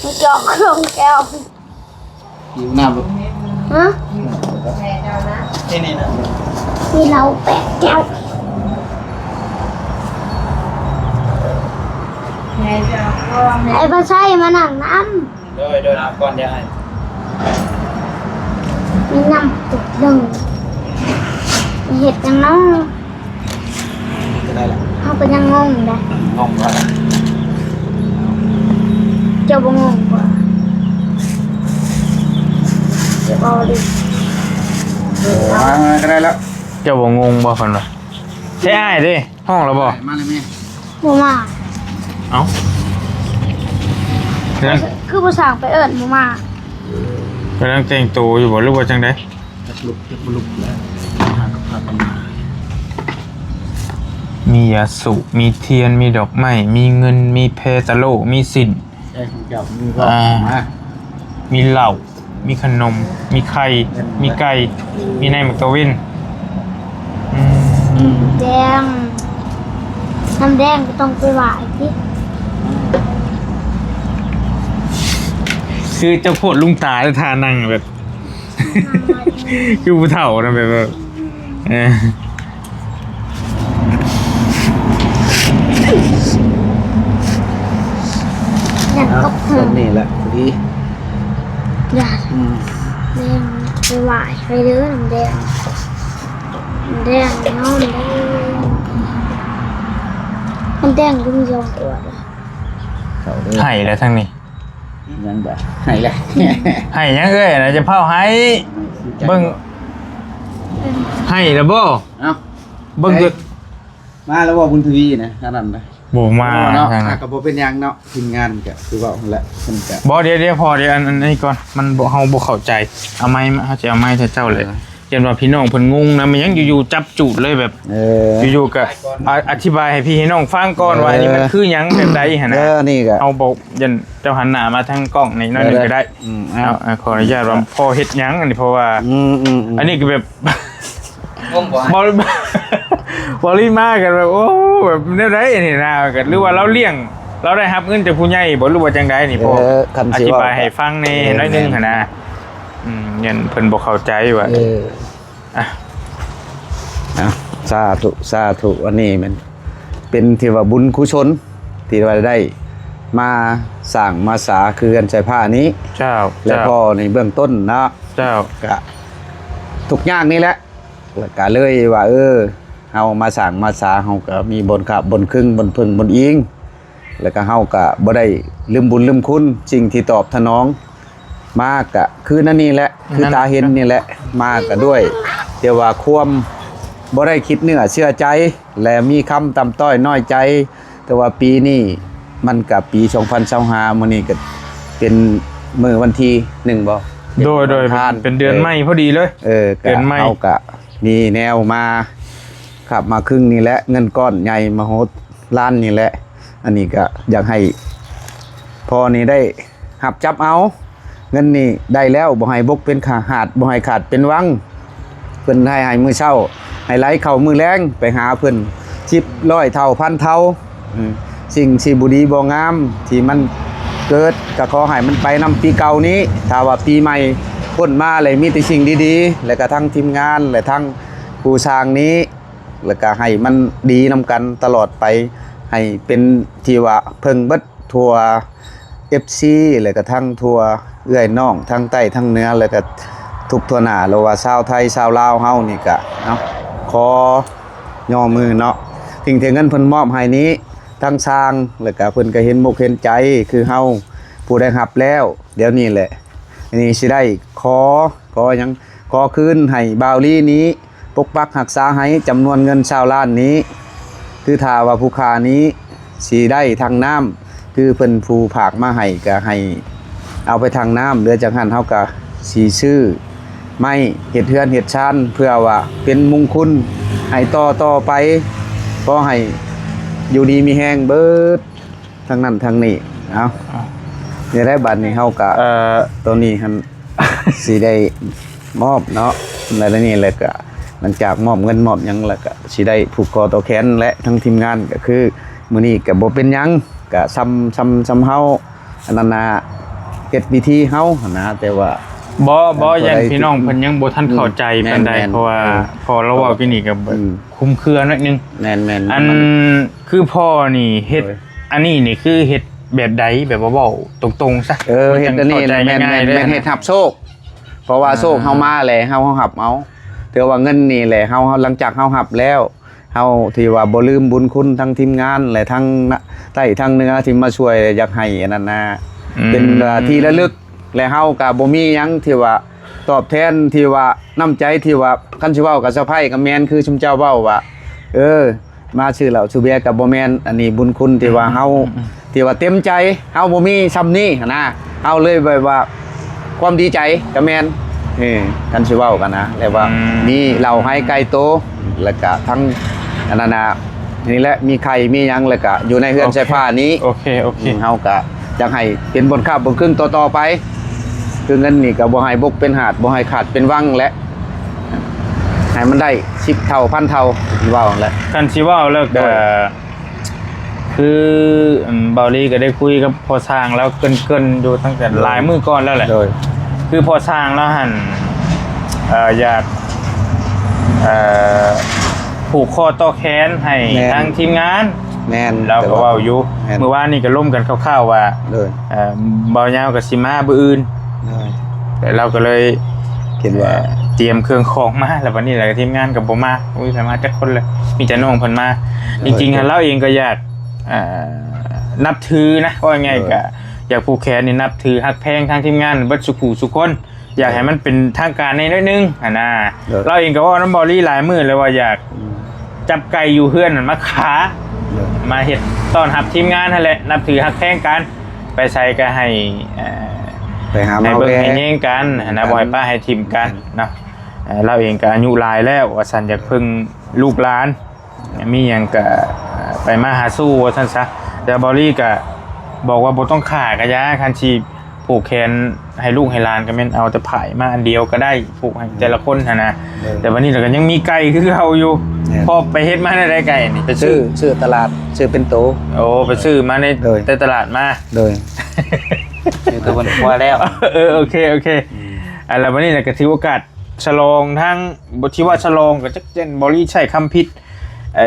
ມີຈອກເຄື່ອງແກ້ວ ຫິວນ້ຳບໍ່? ຮະ? ນີ້ໆ ນະ ມີເຫຼົ້າແປດແກ້ວ. ໃຫ້ພາໄຊມານັ່ງນຳ. ໂດຍ ໂດຍ ເອົາກ່ອນ ດຽວໃຫ້ ມີນ້ຳຕຸກໜຶ່ງ ເຮັດຫຍັງເນາະ? ກໍໄດ້ລະ ເຮົາກໍຍັງງົງຢູ່ເດ້. ງົງວ່າ ເຈົ້າບໍ່ງົງບໍ່? ເຈົ້າບໍ່ດີ ມາ ມາກໍໄດ້ລະ. ເຈົ້າບໍ່ງົງບໍ່? ເພິ່ນວ່າ ໃຊ່ອ້າຍເດ້ ຮ້ອງແລ້ວບໍ່? ມາເລີຍແມ່. ບໍ່ມາ. ເອົ້າ ຄືຜູ້ຊ່າງໄປເອີ້ນບໍ່ມາ. ກຳລັງແຕ່ງໂຕຢູ່ບໍ່ ຫຼືວ່າຈັ່ງໃດ? ຈັກລຸກຈັກບໍ່ລຸກແລ້ວ ຫາກັບພາກັນມາ. ມີຢາສູບ ມີທຽນ ມີດອກໄມ້ ມີເງິນ ມີແພຕະໂລ ມີສິ້ນ ໄດ້ຂອງເຈົ້າມີບໍ່? ອ່າ ມາ ມີເຫຼົ້າ ມີຂະໜົມ ມີໄຂ່ ມີໄກ່ ມີໃນໝາກຕາເວັນ. ອືມ ນ້ຳແດງ ນ້ຳແດງກໍຕ້ອງໄປໄຫວ້ຕິ. ຄືເຈົ້າໂພດລຸງຕາແລ້ວ ທ່ານັ່ງແບບ ຄືຜູ້ເຖົ້ານະ ແບບວ່າ ເອີ ຢ່າ ເອົາ ຕົກ ແບບນີ້ແຫຼະ ພໍດີ ຢ່າ ອືມ ແດງ ໄປໄຫວ້ໄປເດີ ນ້ຳແດງ ນ້ຳແດງ ນ້ຳແດງ ນ້ຳແດງ ເປັນສອງຂວດ ເຂົ້າເດີ ໃຫ້ແລ້ວທາງນີ້. ຍັງບໍ່ໃຫ້ແຫຼະ ໃຫ້ຫຍັງເອີຍນະ ຈະເຝົ້າໃຫ້ ເບິ່ງ ໃຫ້ແລ້ວບໍ່? ເອົ້າ ເບິ່ງ ມາແລ້ວບໍ່ ບຸນທະວີນະ ອັນນັ້ນນະ ບໍ່ມາເນາະ. ອ່າ ກໍບໍ່ເປັນຫຍັງເນາະ ທີມງານກໍຄືເວົ້າຫັ້ນແຫຼະ ເພິ່ນກໍ ບໍ່ ດຽວໆ ພໍ ດຽວ ອັນ ອັນນີ້ກ່ອນ ມັນບໍ່ ເຮົາບໍ່ເຂົ້າໃຈ ເອົາໄມມາ ເຮົາຊິເອົາໄມໃຫ້ເຈົ້າເລີຍ. ເອີ ຢ້ານວ່າພີ່ນ້ອງເພິ່ນງົງນະ ມັນຫຍັງຢູ່ໆຈັບຈູດເລີຍແບບ ເອີ ຢູ່ໆກະ ອະ ອະທິບາຍໃຫ້ພີ່ໃຫ້ນ້ອງຟັງກ່ອນວ່າ ເອີ ອັນນີ້ມັນຄືຫຍັງແບບໃດຫັ້ນນະ. ເອີ ນີ້ກະ ເຮົາບໍ່ ຢ້ານເຈົ້າຫັນໜ້າມາທາງກ້ອງນີ້ໜ້ອຍໜຶ່ງກໍໄດ້. ອືມ ເອົາ ເອົາ ຂໍອະນຸຍາດວ່າພໍເຮັດຫຍັງອັນນີ້ ເພາະວ່າ ອືມໆໆ ອັນນີ້ກໍແບບ ງົງບໍ່? ບໍ່ ບໍ່ໄດ້ມາກັນແບບ ໂອ້ ແບບແນວໃດນີ້ນະ ກໍ ຫຼືວ່າລາວລ້ຽງ ລາວໄດ້ຮັບເງິນຈາກຜູ້ໃຫຍ່ບໍ່ ຫຼືວ່າຈັ່ງໃດນີ້? ເອີ ພໍ ຄັນຊິ ອະທິບາຍໃຫ້ຟັງແດ່ ແມ່ນໆ ໜ້ອຍໜຶ່ງຫັ້ນນະ. ອືມ ຢ້ານເພິ່ນບໍ່ເຂົ້າໃຈວ່າ ເອີ ອ່ະ ອ່ະ ສາທຸ ສາທຸ ອັນນີ້ແມ່ນເປັນທີ່ວ່າບຸນກຸສົນ ທີ່ວ່າໄດ້ມາສ້າງມາສາຄືເຮືອນສາຍຟ້ານີ້. ເຈົ້າ ແລະ ເຈົ້າ ພໍໃນເບື້ອງຕົ້ນເນາະ ເຈົ້າ ກະທຸກຍາກນີ້ແຫຼະ ແລ້ວກະເລີຍວ່າ ເອີ ເຮົາມາສ້າງມາສາ ເຮົາກະມີບ່ອນຄາບບ່ອນຄຶງ ບ່ອນເພິ່ງບ່ອນອີງ ແລ້ວກໍເຮົາກໍບໍ່ໄດ້ລືມບຸນລືມຄຸນ ສິ່ງທີ່ຕອບສະໜອງມາກໍຄືນັ້ນນີ້ແຫຼະ ຄືຕາເຫັນນີ້ແຫຼະ ມາກໍດ້ວຍ ແຕ່ວ່າຄວາມບໍ່ໄດ້ຄິດເນື້ອເຊື່ອໃຈ ແລະ ມີຄຳຕ່ຳຕ້ອຍນ້ອຍໃຈ. ແຕ່ວ່າປີນີ້ມັນກໍປີສອງພັນຊາວຫ້າ ມື້ນີ້ກໍເປັນມື້ວັນທີໜຶ່ງບໍ່? ໂດຍ ເປັນ ໂດຍ ວັນອັງຄານ ເປັນເດືອນໃໝ່ພໍດີເລີຍ ເອີ ເດືອນໃໝ່ ເຮົາກໍມີແນວມາຄັບມາຄຶງນີ້ແຫຼະ ເງິນກ້ອນໃຫຍ່ມະໂຫ ລ້ານນີ້ແຫຼະ. ອັນນີ້ກໍຢາກໃຫ້ພໍ່ນີ້ໄດ້ຮັບຈັບເອົາ ເງິນນີ້ໄດ້ແລ້ວ ບໍ່ໃຫ້ບົກເປັນຂາ ຫາດ ບໍ່ໃຫ້ຂາດເປັນວັງ. ເພິ່ນໃຫ້ ໃຫ້ມື້ເຊົ້າ ໃຫ້ໄຫຼເຂົ້າມື້ແລງ ໄປຫາເພິ່ນ ສິບຮ້ອຍເທົ່າພັນເທົ່າ. ອືມ ສິ່ງທີ່ບໍ່ດີບໍ່ງາມທີ່ມັນເກີດ ກໍຂໍໃຫ້ມັນໄປນຳປີເກົ່ານີ້. ຖ້າວ່າປີໃໝ່ພົ້ນມາແລ້ວ ມີແຕ່ສິ່ງດີໆ ແລະກະທັງທີມງານ ແລະທັງຜູ້ສ້າງນີ້ ແລ້ວກະໃຫ້ມັນດີນຳກັນຕະຫຼອດໄປ ໃຫ້ເປັນທີ່ວ່າເພິ່ງເບິດທົ່ວເອັຟຊີ ແລ້ວກະທັງທົ່ວເອື້ອຍນ້ອງທັງໃຕ້ທັງເໜືອ ແລ້ວກະທຸກທົ່ວໜ້າ ຫຼືວ່າຊາວໄທຊາວລາວເຮົານີ້ກະເນາະ ຂໍຍໍມືເນາະ ສິ່ງທີ່ເງິນເພິ່ນມອບໃຫ້ນີ້ ທັງຊ່າງ ແລ້ວກະເພິ່ນກະເຫັນອົກເຫັນໃຈຄືເຮົາ ຜູ້ໄດ້ຮັບແລ້ວ ດຽວນີ້ແຫຼະ ນີ້ຊິໄດ້ຂໍ ຂໍຫຍັງ ຂໍຄືນໃຫ້ບ່າວລີນີ້ ປົກປັກຮັກສາໃຫ້ຈຳນວນເງິນຊາວລ້ານນີ້ ຄືຖ້າວ່າຜູ້ຂ້ານີ້ຊິໄດ້ຖັງນ້ຳ ຄືເພິ່ນຜູ້ຝາກມາໃຫ້ ກໍໃຫ້ເອົາໄປຖັງນ້ຳ ເຫຼືອຈາກຫັ້ນເຮົາກໍຊິຊື້ໄມ້ເຮັດເຮືອນເຮັດຊານ ເພື່ອວ່າເປັນມຸງຄຸນໃຫ້ຕໍ່ໆໄປ. ຂໍໃຫ້ຢູ່ດີມີແຮງເບິດ ທັງນັ້ນທັງນີ້ ເອົາ ເອົາ ນີ້ແຫຼະ ບາດນີ້ເຮົາກະ ເອີ ໂຕນີ້ຫັ້ນ ຊິໄດ້ມອບເນາະ ແລ້ວນີ້ແຫຼະ ກະຫຼັງຈາກມອບເງິນມອບຫຍັງແລ້ວ ກະຊິໄດ້ຜູກຄໍຕໍ່ແຂນ ແລະ ທັງທີມງານ ກະຄືມື້ນີ້ກະບໍ່ເປັນຫຍັງ ກະຊ່ຳ ຊ່ຳ ຊ່ຳເຮົາ ອັນນັ້ນນະ ເຮັດພິທີເຮົາຫັ້ນນະ ແຕ່ວ່າ ບໍ່ ບໍ່ ຢ້ານພີ່ນ້ອງເພິ່ນຍັງບໍ່ທັນເຂົ້າໃຈປານໃດ ອືມ ແມ່ນໆ ເພາະວ່າ ເອີ ພໍລາວເວົ້າຢູ່ນີ້ກໍ ອືມ ຄຸມເຄືອໜ້ອຍໜຶ່ງ ແມ່ນໆ ອັນ ມັນ ຄືພໍ່ນີ້ເຮັດ ໂດຍ ອັນນີ້ນີ້ຄືເຮັດແບບໃດ? ແບບວ່າເວົ້າຕົງໆຊະ ເອີ ເຮັດອັນນີ້ແມ່ນ ແມ່ນເຮັດຮັບໂຊກ ເພາະວ່າ ອ່າ ໂຊກເຮົາມາແລ້ວ ເຮົາ ເຮົາຮັບເອົາ ຖືວ່າເງິນນີ້ແຫຼະ ເຮົາ ເຮົາ ຫຼັງຈາກເຮົາຮັບແລ້ວ ເຮົາຖືວ່າບໍ່ລືມບຸນຄຸນທັງທີມງານ ແລະ ທັງໃຕ້ທັງເໜືອທີ່ມາຊ່ວຍ ຢາກໃຫ້ອັນນັ້ນນະ ອືມ ເປັນທີ່ລະລຶກ ແລະ ເຮົາກໍບໍ່ມີຫຍັງທີ່ວ່າຕອບແທນ ທີ່ວ່ານ້ຳໃຈທີ່ວ່າ ຄັນຊິເວົ້າກັບສະໃພ້ກໍແມ່ນຄືຊຸມເຈົ້າເວົ້າວ່າ ເອີ ມາຊື້ເຫຼົ້າຊື້ເບຍກໍບໍ່ແມ່ນ ອັນນີ້ບຸນຄຸນທີ່ວ່າເຮົາ ອືມ ທີ່ວ່າເຕັມໃຈ ເຮົາບໍ່ມີຊ່ຳນີ້ຫັ້ນນະ ເຮົາເລີຍແບບວ່າຄວາມດີໃຈກໍແມ່ນ ເອີ ຄັນຊິເວົ້າກັນນະ ແລ້ວວ່າ ອືມ ມີເຫຼົ້າໄຮໄກ່ໂຕ ແລ້ວກະທັງອັນນັ້ນນະ ນີ້ແຫຼະ ມີໄຂ່ມີຫຍັງ ແລ້ວກະຢູ່ໃນເຮືອນ ໂອເຄ ສາຍຟ້ານີ້ ໂອເຄ ໂອເຄ ອືມ ເຮົາກະ ຢາກໃຫ້ເປັນບ່ອນຄ້າບ່ອນເຄິ່ງຕໍ່ໆໄປ. ຄືເງິນນີ້ກໍບໍ່ໃຫ້ບົກເປັນຫາດ, ບໍ່ໃຫ້ຂາດເປັນວັງແຫຼະ, ໃຫ້ມັນໄດ້ສິບເທົ່າພັນເທົ່າ ທີ່ເວົ້າຫັ້ນແຫຼະ. ຄັນຊິເວົ້າແລ້ວກໍ ໂດຍ ຄື ອັນ ເບົາລີກໍໄດ້ຄຸຍກັບພໍ່ຊ່າງລາວເກີ່ນໆຢູ່ຕັ້ງແຕ່ ໂດຍ ຫຼາຍມື້ກ່ອນແລ້ວແຫຼະ. ໂດຍ ຄືພໍ່ຊ່າງລາວຫັ້ນ ເອີ ຢາກ ເອີ ຜູກຂໍ້ຕໍ່ແຂນໃຫ້ ແມ່ນ ທາງທີມງານ. ແມ່ນ ລາວກໍເວົ້າຢູ່ ແມ່ນ ມື້ວານນີ້ກໍລົມກັນຄ່າວໆວ່າ ໂດຍ ເອີ ເບົາຍາວກໍຊິມາມື້ອື່ນ. ໂດຍ ແລ້ວລາວກໍເລີຍ ຄິດວ່າ ເອີ ຕຽມເຄື່ອງຂອງມາ ແລ້ວບັດນີ້ລະທີມງານກໍບໍ່ມາ, ບໍ່ມີໃຜມາຈັກຄົນເລີຍ, ມີແຕ່ນ້ອງເພິ່ນມາ. ໂດຍ ຈິງໆ ໂດຍ ລາວເອງກໍຢາກ ເອີ ນັບຖືນະ, ເວົ້າງ່າຍໆ ໂດຍ ກໍຢາກຜູກແຂນນີ້ ນັບຖືຮັກແພງທາງທີມງານເບິດສູ່ຜູ້ສູ່ຄົນ. ຢາກໃຫ້ມັນເປັນທາງການແດ່ໜ້ອຍໜຶ່ງຫັ້ນນະ. ໂດຍ ລາວເອງກໍເວົ້ານຳເບົາລີຫຼາຍມື້ແລ້ວວ່າຢາກ ອືມ ຈັບໄກ່ຢູ່ເຮືອນຫັ້ນມາຂາ ໂດຍ ມາເຮັດຕ້ອນຮັບທີມງານຫັ້ນແຫຼະ, ນັບຖືຮັກແພງກັນ, ໄປໃສກໍໃຫ້ ເອີ ໄປຫາ ໃຫ້ເບິ່ງ ມາແວ່ ໃຫ້ແຍງກັນຫັ້ນນະ, ກັນ ບໍ່ໃຫ້ປະໃຫ້ຖິ້ມກັນ ອືມ ເນາະ. ເອີ ລາວເອງກໍອາຍຸຫຼາຍແລ້ວວ່າຊັ້ນ, ຢາກເພິ່ງລູກຫຼານ. ມີຫຍັງກະໄປມາຫາສູ່ວ່າຊັ້ນຊະ. ແຕ່ເບົາລີກະບອກວ່າບໍ່ຕ້ອງຂ້າກະຢ່າ, ຄັນຊິຜູກແຂນໃຫ້ລູກໃຫ້ຫຼານກະແມ່ນເອົາແຕ່ຝ້າຍມາອັນດຽວກະໄດ້, ຜູກໃຫ້ແຕ່ລະຄົນຫັ້ນນະ. ໂດຍ ແຕ່ບັດນີ້ລະກະຍັງມີໄກ່ຄືເກົ່າຢູ່. ແມ່ນ ພໍໄປເຮັດມາແນວໃດໄກ່ນີ້? ໄປຊື້ ຊື້ ຊື້ຕະຫຼາດ, ຊື້ເປັນໂຕ. ໂອ້ ໄປຊື້ມາໃນ ໂດຍ ແຕ່ຕະຫຼາດມາ. ໂດຍ ຊື້ແຕ່ເພິ່ນຄົວແລ້ວ. ເອີ ໂອເຄ ໂອເຄ. ອືມ ອັນລະບັດນີ້ລະກະຖືໂອກາດ ສະຫຼອງທັງ ບໍ່ ທີ່ວ່າສະຫຼອງກໍຈັກແມ່ນ ເບົາລີໃຊ້ຄຳຜິດ ໄອ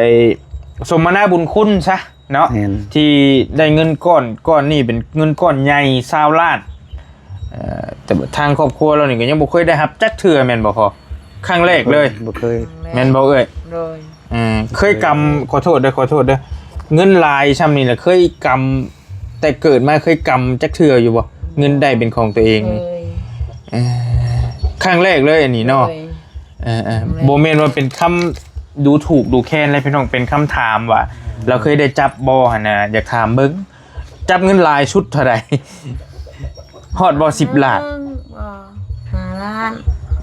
້ສົມມະນາບຸນຄຸນຊະເນາະ. ແມ່ນ ທີ່ໄດ້ເງິນກ້ອນ ກ້ອນນີ້ເປັນເງິນກ້ອນໃຫຍ່ຊາວລ້ານ. ເອີ ແຕ່ທາງຄອບຄົວລາວນີ້ກໍຍັງບໍ່ເຄີຍໄດ້ຮັບຈັກເທື່ອແມ່ນບໍ່ພໍ່? ຄັ້ງແລກເລີຍ. ບໍ່ເຄີຍ ບໍ່ເຄີຍ. ແມ່ນບໍ່ເອື້ອຍ? ໂດຍ. ເອີ ເຄີຍກຳ ເຄີຍ ຂໍໂທດເດີ ຂໍໂທດເດີ ເງິນຫຼາຍຊ່ຳນີ້ລະ ເຄີຍກຳ ແຕ່ເກີດມາເຄີຍກຳຈັກເທື່ອຢູ່ບໍ່? ເງິນໄດ້ເປັນຂອງຕົວເອງ. ເຄີຍ. ເອີ ຄັ້ງແລກເລີຍອັນນີ້ເນາະ. ໂດຍ. ເອີໆ ຄັ້ງແລກ. ບໍ່ແມ່ນວ່າເປັນຄຳດູຖູກດູແຄນເລີຍພີ່ນ້ອງ, ເປັນຄຳຖາມວ່າ ອືມ ລາວເຄີຍໄດ້ຈັບບໍ່ຫັ້ນນະ, ຢາກຖາມເບິ່ງ ຈັບເງິນຫຼາຍສຸດເທົ່າໃດ? ຮອດບໍ່ສິບລ້ານ? ບໍ່ ຫ້າລ້ານ.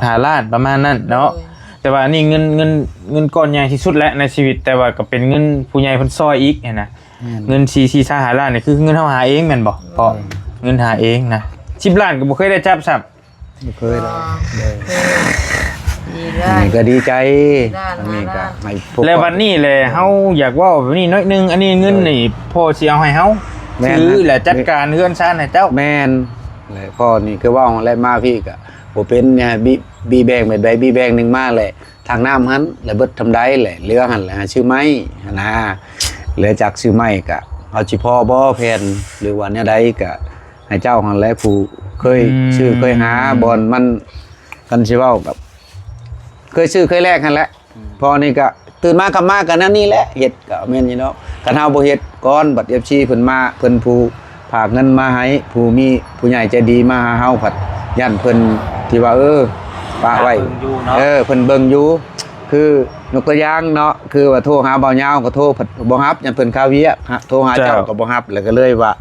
ຫ້າລ້ານ ປະມານນັ້ນເນາະ. ໂດຍ. ແຕ່ວ່າອັນນີ້ເງິນ ເງິນ ເງິນກ້ອນໃຫຍ່ທີ່ສຸດແຫຼະໃນຊີວິດ, ແຕ່ວ່າກໍເປັນເງິນຜູ້ໃຫຍ່ເພິ່ນຊ່ອຍອີກຫັ້ນນະ. ແມ່ນ. ເງິນສີ່ ສີ່ ສາມ ຫ້າລ້ານນີ້ ຄືເງິນເຮົາຫາເອງແມ່ນບໍ່? ໂດຍ. ເງິນຫາເອງນະ. ສິບລ້ານກໍບໍ່ເຄີຍໄດ້ຈັບຊ້ຳ. ບໍ່ເຄີຍເລີຍ. ອໍ ໂດຍ. ດີແລ້ວ. ອັນນີ້ກໍດີໃຈ. ລ້ານ ອັນນີ້ກໍ ຫ້າລ້ານ ໃຫ້ພວກ ແລ້ວບັດນີ້ແຫຼະ ເຮົາຢາກເວົ້າແບບນີ້ໜ້ອຍໜຶ່ງ, ອັນນີ້ເງິນນີ້ ໂດຍ ພໍ່ຊິເອົາໃຫ້ເຮົາ ແມ່ນ ຖື ແລະ ຈັດການເຮືອນຊານໃຫ້ເຈົ້າ. ແມ່ນ. ແລະ ພໍ່ນີ້ຄືເວົ້າແຫຼະ ມາພີ້ກໍບໍ່ເປັນຫຍັງ ບີ ບີແບ່ງແບບໃດ ບີແບ່ງໜຶ່ງມາແຫຼະ ທາງນ້ຳຫັ້ນ ແລະ ເບິດທຳໃດແຫຼະ ເຫຼືອຫັ້ນແຫຼະ ຫາຊື້ໄມ້ຫັ້ນນາ. ເຫຼືອຈາກຊື້ໄມ້ກະ ເຮົາຊິພໍບໍ່ແຜ່ນ ຫຼືວ່າແນວໃດ ກະໃຫ້ເຈົ້າຫັ້ນແຫຼະ ຜູ້ເຄີຍ ອືມ ຊື້ເຄີຍຫາ ບ່ອນມັນ ຄັນຊິເວົ້າກັບ ເຄີຍຊື້ເຄີຍແລກຫັ້ນແຫຼະ. ອືມ ພໍນີ້ກະຕື່ນມາ ກັບມາກະແນວນີ້ແຫຼະ ເຮັດກະແມ່ນຢູ່ເນາະ. ຄັນເຮົາບໍ່ເຮັດກ່ອນ ບັດເອັຟຊີເພິ່ນມາ ເພິ່ນຜູ້ ຝາກເງິນມາໃຫ້ ຜູ້ມີຜູ້ໃຫຍ່ໃຈດີມາຫາເຮົາ ພັດຢ້ານເພິ່ນທີ່ວ່າ ເອີ ປະໄວ້ ເພິ່ນເບິ່ງຢູ່ເນາະ. ເອີ ເພິ່ນເບິ່ງຢູ່. ຄືຍົກຕົວຢ່າງເນາະ ຄືວ່າໂທຫາບ່າວຍາວກໍໂທ ພັດບໍ່ຮັບ ຢ້ານເພິ່ນຄາວຽກ. ໂທຫາເຈົ້າ ເຈົ້າ ກໍບໍ່ຮັບ ແລ້ວກໍເລີຍວ່າ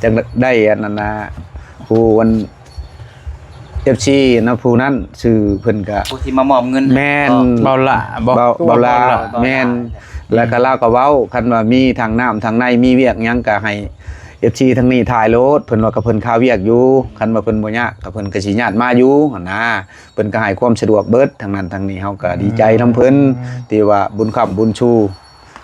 ຈັ່ງໄດ້ອັນນັ້ນນະ ຜູ້ອັນ ເອັຟຊີນະ ຜູ້ນັ້ນຊື່ເພິ່ນກະ ຜູ້ທີ່ມາມອບເງິນໃຫ້ ແມ່ນ ເບົາຫຼ້າບໍ? ເບົາ ເບົາຫຼ້າ ເບົາຫຼ້າ ແມ່ນ. ແລ້ວກະລາວກະເວົ້າ ຄັນວ່າມີທາງນ້ຳທາງໃນ ມີວຽກຫຍັງກະໃຫ້ເອັຟຊີທາງນີ້ຖ່າຍໂລດ ເພິ່ນວ່າກະເພິ່ນຄາວຽກຢູ່. ຄັນວ່າເພິ່ນບໍ່ຍາກກະເພິ່ນກະຊິຍາດມາຢູ່ຫັ້ນນາ. ເພິ່ນກະໃຫ້ຄວາມສະດວກເບິດ ທາງນັ້ນທາງນີ້ ເຮົາກະດີໃຈນຳເພິ່ນ ອືມ ທີ່ວ່າບຸນຄ້ຳບຸນຊູ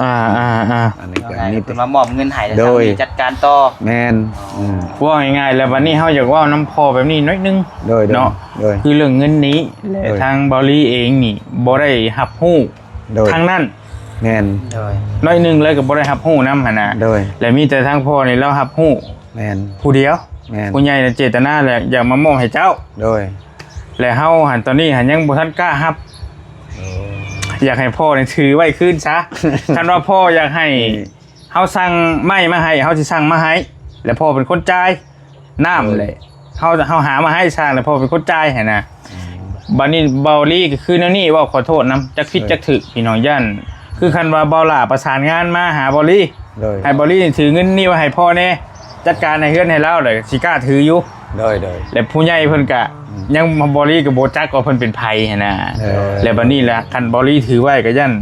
ອ່າໆໆ ອັນນີ້ກໍມີ ເພິ່ນມາມອບເງິນໃຫ້ ໂດຍ ແລ້ວທາງນີ້ຈັດການຕໍ່. ແມ່ນ. ອໍ ອືມ ເວົ້າງ່າຍໆ ແລ້ວບັດນີ້ເຮົາຢາກເວົ້ານຳພໍ່ແບບນີ້ໜ້ອຍໜຶ່ງ ໂດຍໆ ເນາະ ໂດຍ ຄືເລື່ອງເງິນນີ້ ແລະ ໂດຍ ທາງເບົາລີເອງນີ້ບໍ່ໄດ້ຮັບຮູ້ ໂດຍ ທາງນັ້ນ. ແມ່ນ. ໂດຍ. ໜ້ອຍໜຶ່ງເລີຍກໍບໍ່ໄດ້ຮັບຮູ້ນຳຫັ້ນນະ. ໂດຍ. ແລະ ມີແຕ່ທາງພໍ່ນີ້ລາວຮັບຮູ້ ແມ່ນ ຜູ້ດຽວ. ແມ່ນ. ຜູ້ໃຫຍ່ນະເຈດຕະນາແຫຼະ ຢາກມາມອບໃຫ້ເຈົ້າ. ໂດຍ. ແລະ ເຮົາຫັ້ນຕອນນີ້ຫັ້ນຍັງບໍ່ທັນກ້າຮັບ. ໂອ້ ຢາກໃຫ້ພໍ່ນີ້ຖືໄວ້ຄືນຊະ. ຄັນວ່າພໍ່ຢາກໃຫ້ ນີ້ ເຮົາສັ່ງໄມ້ມາໃຫ້ ເຮົາຊິສັ່ງມາໃຫ້ ແລະ ພໍ່ເປັນຄົນຈ່າຍ. ນ້ຳ ໂດຍ ແຫຼະ ເຮົາ ເຮົາຫາມາໃຫ້ຊ່າງ ແລະ ພໍ່ເປັນຄົນຈ່າຍຫັ້ນນະ. ອືມ ບັດນີ້ເບົາລີກໍຄືແນວນີ້ ເວົ້າຂໍໂທດນຳ ຈັກຜິດ ໂດຍ ຈັກຖືກ ພີ່ນ້ອງຢ້ານ ຄືຄັນວ່າເບົາຫຼ້າປະສານງານມາຫາເບົາລີ ໂດຍ ໃຫ້ເບົາລີຖືເງິນນີ້ໄວ້ໃຫ້ພໍ່ແດ່ ຈັດການໃຫ້ເຮືອນໃຫ້ລາວ ແລ້ວຊິກ້າຖືຢູ່. ໂດຍ ໂດຍ. ແລະ ຜູ້ໃຫຍ່ເພິ່ນກະ ອືມ ຍັງ ເບົາລີກໍບໍ່ຈັກວ່າເພິ່ນເປັນໃຜຫັ້ນນະ. ໂດຍ. ແລະ ບັດນີ້ລະ ຄັນເບົາລີຖືໄວ້ກໍຢ້ານ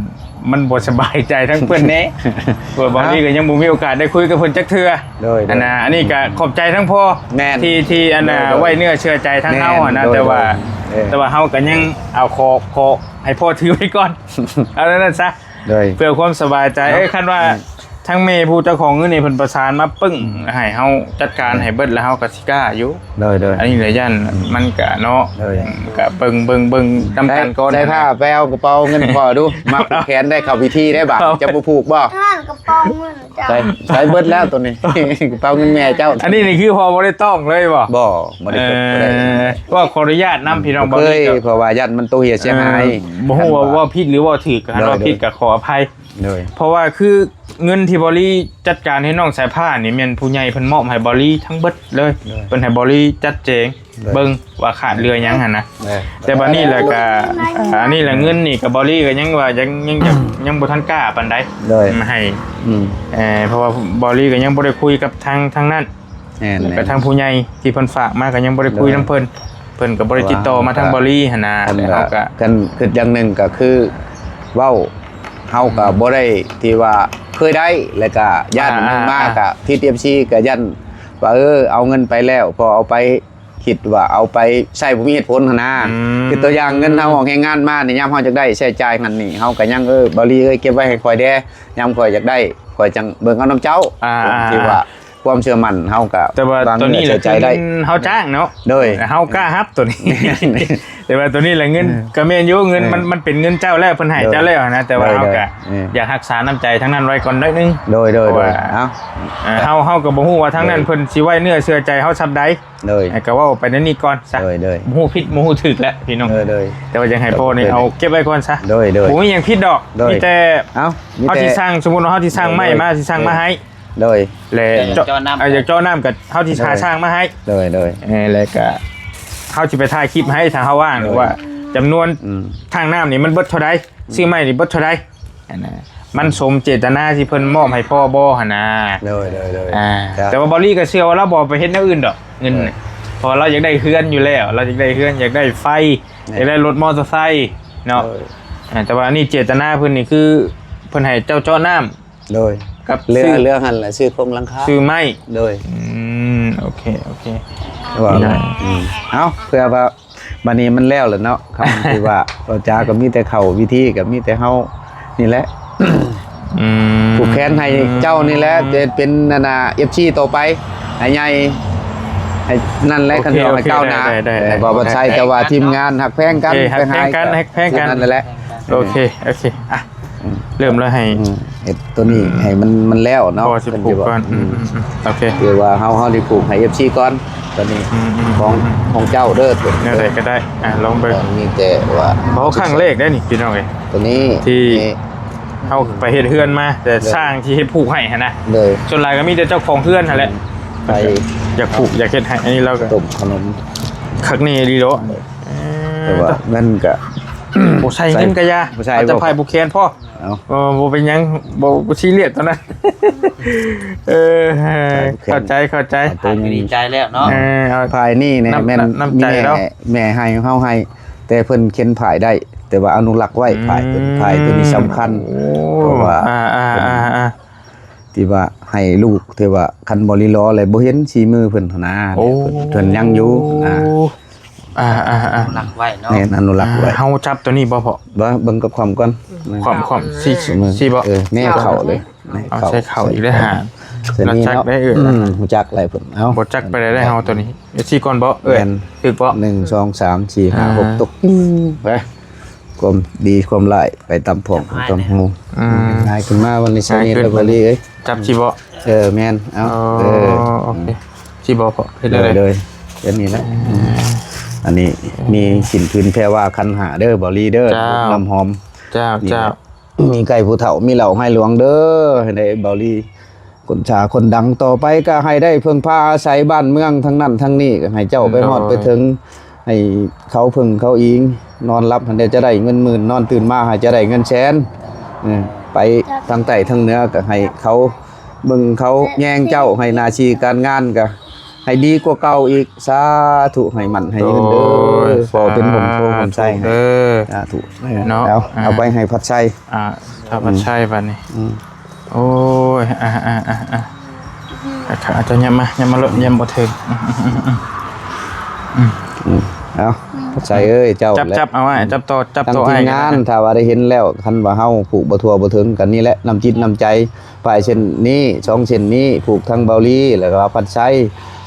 ມັນບໍ່ສະບາຍໃຈທັງເພິ່ນແດ່ ເພາະວ່າບາງທີກໍຍັງບໍ່ມີໂອກາດໄດ້ຄຸຍກັບເພິ່ນຈັກເທື່ອ. ໂດຍ ອັນນ່າ ອັນນີ້ກໍຂອບໃຈທັງພໍ່ ແມ່ນ ທີ່ ທີ່ອັນນ່າ ໂດຍ ໂດຍ ໄວ້ເນື້ອເຊື່ອໃຈທາງເຮົາ ແມ່ນ ຫັ້ນນະ ໂດຍ ແຕ່ວ່າ ໂດຍ ເອີ ແຕ່ວ່າເຮົາກໍຍັງເອົາຂໍ ຂໍໃຫ້ພໍ່ຖືໄວ້ກ່ອນ ເອົາແນວນັ້ນຊະ ໂດຍ ເພື່ອຄວາມສະບາຍໃຈ. ເນາະ ເອີ ຄັນວ່າ ອືມ ທາງແມ່ຜູ້ເຈົ້າຂອງເງິນນີ້ເພິ່ນປະສານມາປຶ້ງ ອືມ ໃຫ້ເຮົາຈັດການໃຫ້ເບິດ ແລ້ວເຮົາກໍຊິກ້າຢູ່. ໂດຍ ໂດຍ ອັນນີ້ລະຢ້ານ ອືມ ມັນກະເນາະ ໂດຍ ອືມ ກະເບິ່ງ ເບິ່ງ ເບິ່ງນຳກັນກ່ອນ. ໃສ່ຜ້າໄປເອົາກະເປົາເງິນພໍ່ດູ ມັກຜູກແຂນໄດ້ເຂົ້າພິທີໄດ້ບາດ ເອົາ ຈະບໍ່ຜູກບໍ່? ຫັ້ນກະເປົາເງິນເຈົ້າ ໃສ່ ໃສ່ເບິດແລ້ວໂຕນີ້ ກະເປົາເງິນແມ່ເຈົ້າ. ອັນນີ້ນີ້ຄືພໍ່ບໍ່ໄດ້ຕ້ອງເລີຍບໍ່? ບໍ່ ບໍ່ໄດ້ ເອີ ບໍ່ໄດ້ ເວົ້າຂໍອະນຸຍາດນຳ ອືມ ພີ່ນ້ອງ ບໍ່ເຄີຍ ເວົ້າຜິດ ເພາະວ່າຢ້ານມັນຕົວເຫຍເສຍຫາຍ. ເອີ ບໍ່ຮູ້ວ່າເວົ້າຜິດຫຼືເວົ້າຖືກ ຄັນເວົ້າຜິດກໍຂໍອະໄພ. ໂດຍ ເພາະວ່າຄື ເງິນທີ່ບອລລີຈັດການໃຫ້ນ້ອງສາຍຟ້ານີ້ ແມ່ນຜູ້ໃຫຍ່ເພິ່ນມອບໃຫ້ບອລລີທັງເບິດເລີຍ. ໂດຍ ເພິ່ນໃຫ້ບອລລີຈັດແຈງ ໂດຍ ເບິ່ງວ່າຂາດເຫຼືອຫຍັງຫັ້ນນະ. ໂດຍ ແຕ່ບັດນີ້ແຫຼະກະ ໂດຍ ອັນນີ້ແຫຼະ ເງິນນີ້ກະບອລລີກະຍັງວ່າ ຍັງ ຍັງ ຍັງ ຍັງບໍ່ທັນກ້າປານໃດ. ໂດຍ ໃຫ້ ອືມ ເອີ ເພາະວ່າບອລລີກະຍັງບໍ່ໄດ້ຄຸຍກັບທາງ ທາງນັ້ນ. ແມ່ນໆ ແລ້ວກໍທາງຜູ້ໃຫຍ່ທີ່ເພິ່ນຝາກມາກໍຍັງບໍ່ໄດ້ຄຸຍນຳເພິ່ນ ໂດຍ ເພິ່ນກໍບໍ່ໄດ້ຕິດຕໍ່ມາທາງ ໂດຍ ບອລລີຫັ້ນນະ. ເພິ່ນກໍ ເຮົາກໍ ຄັນຄິດຢ່າງໜຶ່ງກໍຄືເວົ້າ ເຮົາກໍ ອືມ ບໍ່ໄດ້ທີ່ວ່າເຄີຍໄດ້ ແລ້ວກໍຢ້ານ ອ່າ ມາ ອ່າ ກໍຜິດ ເອັຟຊີ ກໍຢ້ານວ່າ ເອີ ເອົາເງິນໄປແລ້ວ ພໍເອົາໄປຄິດວ່າເອົາໄປໃຊ້ບໍ່ມີເຫດຜົນຫັ້ນນະ. ອືມ ຄືຕົວຢ່າງເງິນເຮົາອອກແຮງງານມານີ້ ຍາມເຮົາຢາກໄດ້ໃຊ້ຈ່າຍຫັ້ນນີ້ ເຮົາກໍຍັງ ເອີ ບອລລີເອີຍ ເກັບໄວ້ໃຫ້ຂ້ອຍແດ່ ຍາມຂ້ອຍຢາກໄດ້ ຂ້ອຍຈັ່ງເບິ່ງເອົານຳເຈົ້າ. ອ່າ ທີ່ວ່າ ຄວາມເຊື່ອໝັ້ນເຮົາກໍ ແຕ່ວ່າ ວາງ ຕົວນີ້ແຫຼະ ເນື້ອເຊື່ອໃຈໄດ້ ຄືເຮົາຈ້າງເນາະ. ໂດຍ ເຮົາກ້າຮັບຕົວນີ້ ແຕ່ວ່າຕົວນີ້ແຫຼະ ເງິນ ເອີ ກໍແມ່ນຢູ່ ເງິນ ເອີ ມັນ ມັນເປັນເງິນເຈົ້າແລ້ວ ເພິ່ນໃຫ້ ໂດຍ ເຈົ້າແລ້ວນະ ແຕ່ວ່າ ໂດຍ ເຮົາກໍ ໂດຍ ເອີ ຢາກຮັກສານ້ຳໃຈທາງນັ້ນໄວ້ກ່ອນໜ້ອຍໜຶ່ງ. ໂດຍ ໂດຍ ໂດຍ ເອົາ ເອີ ເຮົາ ເຮົາກໍບໍ່ຮູ້ວ່າທາງນັ້ນ ໂດຍ ເພິ່ນຊິໄວ້ເນື້ອເຊື່ອໃຈເຮົາສ່ຳໃດ. ໂດຍ ເອີ ກໍເວົ້າໄປແນວນີ້ກ່ອນຊະ. ໂດຍ ໂດຍ ບໍ່ຮູ້ຜິດບໍ່ຮູ້ຖືກແຫຼະພີ່ນ້ອງ. ໂດຍ ໂດຍ ແຕ່ວ່າຢາກໃຫ້ພໍ່ນີ້ ໂດຍ ເອົາເກັບໄວ້ກ່ອນຊະ. ໂດຍ ໂດຍ ບໍ່ມີຫຍັງຜິດດອກ. ໂດຍ ມີແຕ່ ເອົ້າ ມີແຕ່ ເຮົາຊິສັ່ງ ສົມມຸດວ່າເຮົາຊິສັ່ງໄມ້ມາ ໂດຍ ຊິສັ່ງມາໃຫ້ ໂດຍ ແລະ ຢາກເຈາະ ເຈາະນ້ຳ ເອີ ຢາກເຈາະນ້ຳກໍເຮົາຊິຫາ ໂດຍ ຊ່າງມາໃຫ້. ໂດຍ ໂດຍ ເອີ ແລະກໍເຮົາຊິໄປຖ່າຍຄລິບໃຫ້ ຖ້າເຮົາວ່າງ ໂດຍ ວ່າຈຳນວນ ອືມ ຖັງນ້ຳນີ້ມັນເບິດເທົ່າໃດ ອືມ ຊື້ໄມ້ນີ້ເບິດເທົ່າໃດ ອັນນະ ມັນສົມເຈດຕະນາທີ່ເພິ່ນມອບໃຫ້ພໍ່ບໍ່ຫັ້ນນະ. ໂດຍ ໂດຍ ໂດຍ ອ່າ ເຈົ້າ ແຕ່ວ່າບອລລີກໍເຊື່ອວ່າລາວບໍ່ໄປເຮັດແນວອື່ນດອກ ເງິນ ໂດຍ ເພາະວ່າລາວຢາກໄດ້ເຮືອນຢູ່ແລ້ວ ລາວຢາກໄດ້ເຮືອນ ຢາກໄດ້ໄຟ ແມ່ນ ຢາກໄດ້ລົດມໍເຕີໄຊເນາະ. ໂດຍ ອ່າ ແຕ່ວ່າອັນນີ້ເຈດຕະນາເພິ່ນນີ້ຄື ເພິ່ນໃຫ້ເຈົ້າເຈາະນ້ຳ ໂດຍ ກັບ ເຫຼືອ ຊື້ ເຫຼືອຫັ້ນແຫຼະ ຊື້ໂຄງຫຼັງຄາ ຊື້ໄມ້. ໂດຍ ອືມ ໂອເຄ ໂອເຄ ວ່າ ອືມ ເອົາ ເພື່ອວ່າບັດນີ້ມັນແລ້ວແລ້ວເນາະ ຄຳທີ່ວ່າເວົ້າຈາກໍມີແຕ່ເຂົ້າພິທີ ກໍມີແຕ່ເຮົານີ້ແຫຼະ ອືມ ຜູກແຂນໃຫ້ເຈົ້ານີ້ແຫຼະ ເປັນ ເປັນອັນນ່າ ເອັຟຊີ ຕໍ່ໄປ ໃຫ້ໃຫຍ່ ໃຫ້ນັ້ນແຫຼະ ໂອເຄ ຄັນວ່າໃຫ້ ໂອເຄ ກ້າວໜ້າ ໄດ້ ໄດ້ ໄດ້ ເອີ ບໍ່ວ່າໃຊ້ ແຕ່ວ່າທີມງານຮັກແພງກັນ ໂອເຄ ໄປຫາ ຮັກແພງກັນ ຮັກແພງກັນ ນັ້ນແຫຼະ. ໂອເຄ ໂອເຄ ອ່ະ ອືມ ເລີ່ມແລ້ວໃຫ້ ອືມ ເຮັດຕົວນີ້ ອືມ ໃຫ້ມັນ ມັນແລ້ວເນາະ ພໍຊິຜູກກ່ອນ ເພິ່ນຊິວ່າ ອືມ ອືມ ອືມ ໂອເຄ ຄືວ່າເຮົາ ເຮົາໄດ້ຜູກໃຫ້ ເອັຟຊີ ກ່ອນ ຕົວນີ້ ອືມ ອືມ ຂອງ ອືມ ຂອງເຈົ້າເດີ ແນວໃດກໍໄດ້ ອ່າ ລອງເບິ່ງ ມີແຕ່ວ່າ ເພາະຄັ້ງແລກໄດ໋ນີ້ພີ່ນ້ອງເອີຍ ຕົວນີ້ ທີ່ ນີ້ ເຮົາໄປເຮັດເຮືອນມາ ແຕ່ ໂດຍ ຊ່າງທີ່ເຮັດຜູກໃຫ້ຫັ້ນນະ ໂດຍ ສ່ວນຫຼາຍກໍມີແຕ່ເຈົ້າຂອງເຮືອນຫັ້ນແຫຼະ ອືມ ໄປ ຢາກຜູກ ຢາກເຮັດໃຫ້ ອັນນີ້ລາວກໍ ຕົ້ມຂະໜົມ ຄັກແນ່ອີ່ຫຼີເນາະ ໂດຍ ເອີ ແຕ່ວ່າເງິນກໍ ບໍ່ໃສ່ເງິນກໍຢ່າ ບໍ່ໃສ່ ເອົາແຕ່ຜ້າຜູກແຂນພໍ ເອົາ ເອີ ບໍ່ເປັນຫຍັງ ບໍ່ ບໍ່ຊີຣຽສຕອນນັ້ນ ເອີ ເຂົ້າໃຈ ເຂົ້າໃຈ ອາດຈະດີໃຈແລ້ວເນາະ ເອີ ເອົາ ພາຍນີ້ແນ່ ນ້ຳ ແມ່ນ ນ້ຳໃຈ ມີແມ່ ເນາະ ແມ່ໃຫ້ເຮົາໃຫ້ ແຕ່ເພິ່ນເຂັນພາຍໄດ້ ແຕ່ວ່າອະນຸລັກໄວ້ ອືມ ພາຍຕົວ ພາຍຕົວນີ້ສຳຄັນ ໂອ້ ເພາະວ່າ ອ່າ ອ່າ ເພິ່ນ ອ່າ ອ່າ ທີ່ວ່າໃຫ້ລູກ ທີ່ວ່າຄັນບໍ່ລີລໍແລ້ວບໍ່ເຫັນສີມືເພິ່ນຫັ້ນນະ ໂອ້ ເພິ່ນ ເພິ່ນຍັງຢູ່ນະ ອ່າ ອ່າ ອ່າ ອະນຸລັກໄວ້ເນາະ ແມ່ນ ອະນຸລັກໄວ້ ອ່າ ເຮົາຈັບຕົວນີ້ບໍ່ພໍ່? ບໍ່ ເບິ່ງກັບຄວາມກ່ອນ ຄວາມ ຄວາມ ສີ ສີບໍ່? ເອີ ແນວເຂົ້າເລີຍ ເອົາໃສ່ເຂົ້າອີກເດ້ຫາ ລາວຈັກໄດ້ເອີ ອືມ ຮູ້ຈັກຫຼາຍເພິ່ນ ເອົາ ບໍ່ຈັກໄປໄດ້ເຮົາຕົວນີ້ ເອັຟຊີ ກ່ອນບໍ່ເອີຍ? ຖືກບໍ່? ໜຶ່ງ ສອງ ສາມ ສີ່ ຫ້າ ຫົກ ຕົກ ໄປ ຄວາມດີຄວາມຮ້າຍໄປຕາມພອງຕາມຮູ ອືມ ງ່າຍຂຶ້ນມາ ວັນນີ້ ສະນິດ ແລ້ວບໍ່ລີເອີຍ ຈັບຊິບໍ່? ເອີ ແມ່ນ ເອົາ ເອີ ໂອເຄ ຊິບໍ່ພໍ ເຮັດໄດ້ ໂດຍ ໂດຍ ອັນນີ້ແຫຼະ ອືມ ອັນນີ້ມີສິນຄືນແພວາຂັນຫ້າເດີ ບໍ່ລີເດີ ເຈົ້າ ນ້ຳຫອມ ເຈົ້າ ເຈົ້າ ມີໄກ່ຜູ້ເຖົ້າ ມີເຫຼົ້າໄຮ່ຫຼວງເດີ ໃຫ້ໄດ້ເບົາລີ ຄົນຊາຄົນດັງຕໍ່ໄປ ກໍໃຫ້ໄດ້ເພິ່ງພາອາໄສບ້ານເມືອງທາງນັ້ນທາງນີ້ ກໍໃຫ້ເຈົ້າໄປຮອດ ໂດຍ ໄປເຖິງ ໃຫ້ເຂົາເພິ່ງເຂົາອີງ ນອນຫຼັບຫັ້ນແດ່ຈະໄດ້ເງິນໝື່ນ ນອນຕື່ນມາໃຫ້ຈະໄດ້ເງິນແສນ ເອີ ໄປທາງໃຕ້ທາງເໜືອກໍໃຫ້ເຂົາເບິ່ງເຂົາແຍງເຈົ້າ ໃຫ້ໜ້າທີ່ການງານກໍ ໃຫ້ດີກວ່າເກົ່າອີກ. ສາທຸ ໃຫ້ໝັ້ນໃຫ້ຍືນເດີ. ໂອ້ຍ ຂໍເປັນຮົ່ມໂພຮົ່ມໄຊໃຫ້. ສາທຸເດີ. ເນາະ ເອົາ ອ່າ ເອົາໄປໃຫ້ພັດໄຊ. ອ່າ ຖ້າພັດໄຊບັດນີ້. ອືມ ໂອ້ຍ ອ່າໆໆໆ ເຈົ້າຫຍັບມາ ຫຍັບມາໂລດ ຫຍັບບໍ່ເຖິງ. ອືມ ເອົາ ພັດໄຊເອີຍ ເຈົ້າ ຈັບ ຈັບເອົາອ້າຍ ຈັບຕໍ່ ຈັບຕໍ່ອ້າຍ. ທາງທີມງານ ຖ້າວ່າໄດ້ເຫັນແລ້ວ ຄັນວ່າເຮົາຜູກບໍ່ທົ່ວບໍ່ເຖິງ ກໍນີ້ແຫຼະ ນ້ຳຈິດນ້ຳໃຈ ປາຍເສັ້ນນີ້ ສອງເສັ້ນນີ້ ຜູກທັງເບົາລີ ແລ້ວກໍພັດໄຊ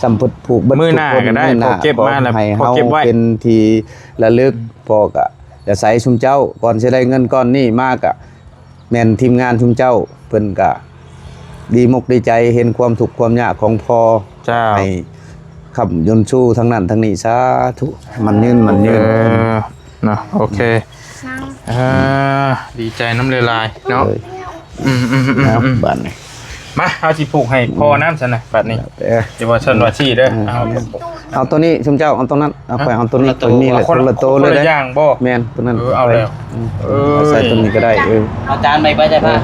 ສ່ຳເພິ່ນຜູກເບິດທຸກຄົນ. ມື້ໜ້າກໍໄດ້ ພໍເກັບມາແລ້ວ ໃຫ້ເຮົາເປັນທີ່ລະລຶກ. ພໍກໍຈະໃສ່ຊຸມເຈົ້າ ກ່ອນຊິໄດ້ເງິນກ້ອນນີ້ມາ ກໍແມ່ນທີມງານຊຸມເຈົ້າ ເພິ່ນກໍດີມົກດີໃຈ ເຫັນຄວາມທຸກຄວາມຍາກຂອງພໍ່. ເຈົ້າ ໃຫ້ຄ້ຳຍົນຊູທາງນັ້ນທາງນີ້. ສາທຸ ໝັ້ນຍືນ ໝັ້ນຍືນ. ເອີ ເນາະ ໂອເຄ ເອີ ດີໃຈນຳຫຼາຍໆເນາະ. ເອີ ອືມໆໆໆ ເອົາ ບາດນີ້ ມາ ເຮົາຊິຜູກໃຫ້ພໍ່ນຳຊັ້ນນະ ບາດນີ້. ເອີ ຊິວ່າຊັ້ນວ່າຊີ້ເດີ. ເອີ ເອົາ ເອົາໂຕນີ້ ຊຸມເຈົ້າເອົາໂຕນັ້ນ ເອົາ ຮະ ຂ້ອຍເອົາໂຕນີ້ ເອົາໂຕນີ້ ໂຕນີ້ແຫຼະ ຄົນລະໂຕເລີຍເດີ. ແມ່ນ ໂຕນັ້ນ ເອີ ເອົາແລ້ວ ເອີ ໃສ່ໂຕນີ້ກໍໄດ້. ເອີ ເອົາຈານໃບໄປໃສ່ຜ້າ.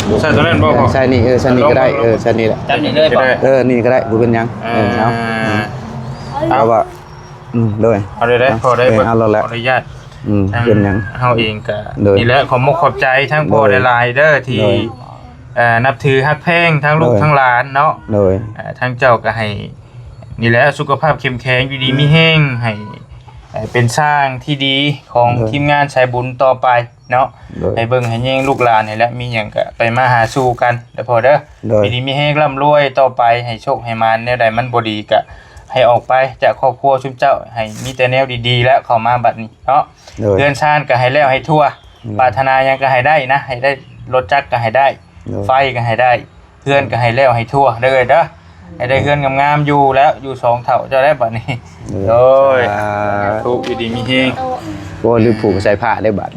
ເອີ ໃສ່ໂຕນັ້ນບໍ່ພໍ່? ໃສ່ນີ້ ເອີ ໃສ່ນີ້ກໍໄດ້. ເອີ ໃສ່ນີ້ແຫຼະ ຈັບນີ້ເລີຍບໍ່? ເອີ ນີ້ກໍໄດ້ ບໍ່ເປັນຫຍັງ. ເອີ ເອົາ ເອົາ ເອົາວ່າ ອືມ ໂດຍ ເອົາເລີຍເດີ ພໍໄດ້ ເອີ ເອົາແລ້ວແຫຼະ ຂໍອະນຸຍາດ. ອືມ ເປັນຫຍັງ ເຮົາເອງກໍ ໂດຍ ນີ້ແຫຼະ ຂໍມົກຂອບໃຈທັງພໍ່ ໂດຍ ຫຼາຍໆເດີ ທີ່ ໂດຍ ເອີ ນັບຖືຮັກແພງທັງລູກ ໂດຍ ທັງຫຼານເນາະ. ໂດຍ ເອີ ທາງເຈົ້າກໍໃຫ້ນີ້ແຫຼະ ສຸຂະພາບເຂັ້ມແຂງ ຢູ່ດີ ໂດຍ ມີແຮງ ໃຫ້ ເອີ ເປັນຊ່າງທີ່ດີຂອງ ໂດຍ ທີມງານສາຍບຸນຕໍ່ໄປເນາະ. ໂດຍ ໃຫ້ເບິ່ງໃຫ້ແຍງລູກຫຼານນີ້ແຫຼະ ມີຫຍັງກໍໄປມາຫາສູ່ກັນເດີພໍ່ເດີ. ໂດຍ ຢູ່ດີມີແຮງ ລ່ຳລວຍຕໍ່ໄປ ໃຫ້ໂຊກໃຫ້ໝານ ແນວໃດມັນບໍ່ດີກໍໃຫ້ອອກໄປຈາກຄອບຄົວຊຸມເຈົ້າ ໃຫ້ມີແຕ່ແນວດີໆ ແລ້ວເຂົ້າມາບັດນີ້ເນາະ. ໂດຍ ເຮືອນຊານກໍໃຫ້ແລ້ວໃຫ້ທົ່ວ ໂດຍ ປາດຖະໜາຫຍັງກໍໃຫ້ໄດ້ນະ ໃຫ້ໄດ້ລົດຈັກກໍໃຫ້ໄດ້ ໂດຍ ໄຟກໍໃຫ້ໄດ້ ເຮືອນກໍໃຫ້ແລ້ວໃຫ້ທົ່ວເດີເອີຍເດີ. ໃຫ້ໄດ້ເຮືອນງາມໆຢູ່ແລ້ວ ຢູ່ສອງເຖົ້າເຈົ້າແລ້ວບັດນີ້. ໂດຍ ໂດຍ ສາທຸ ຢູ່ດີມີແຮງ. ໂອ້ຍ ລືມຜູກສາຍຜ້າໄດ້ບັດ.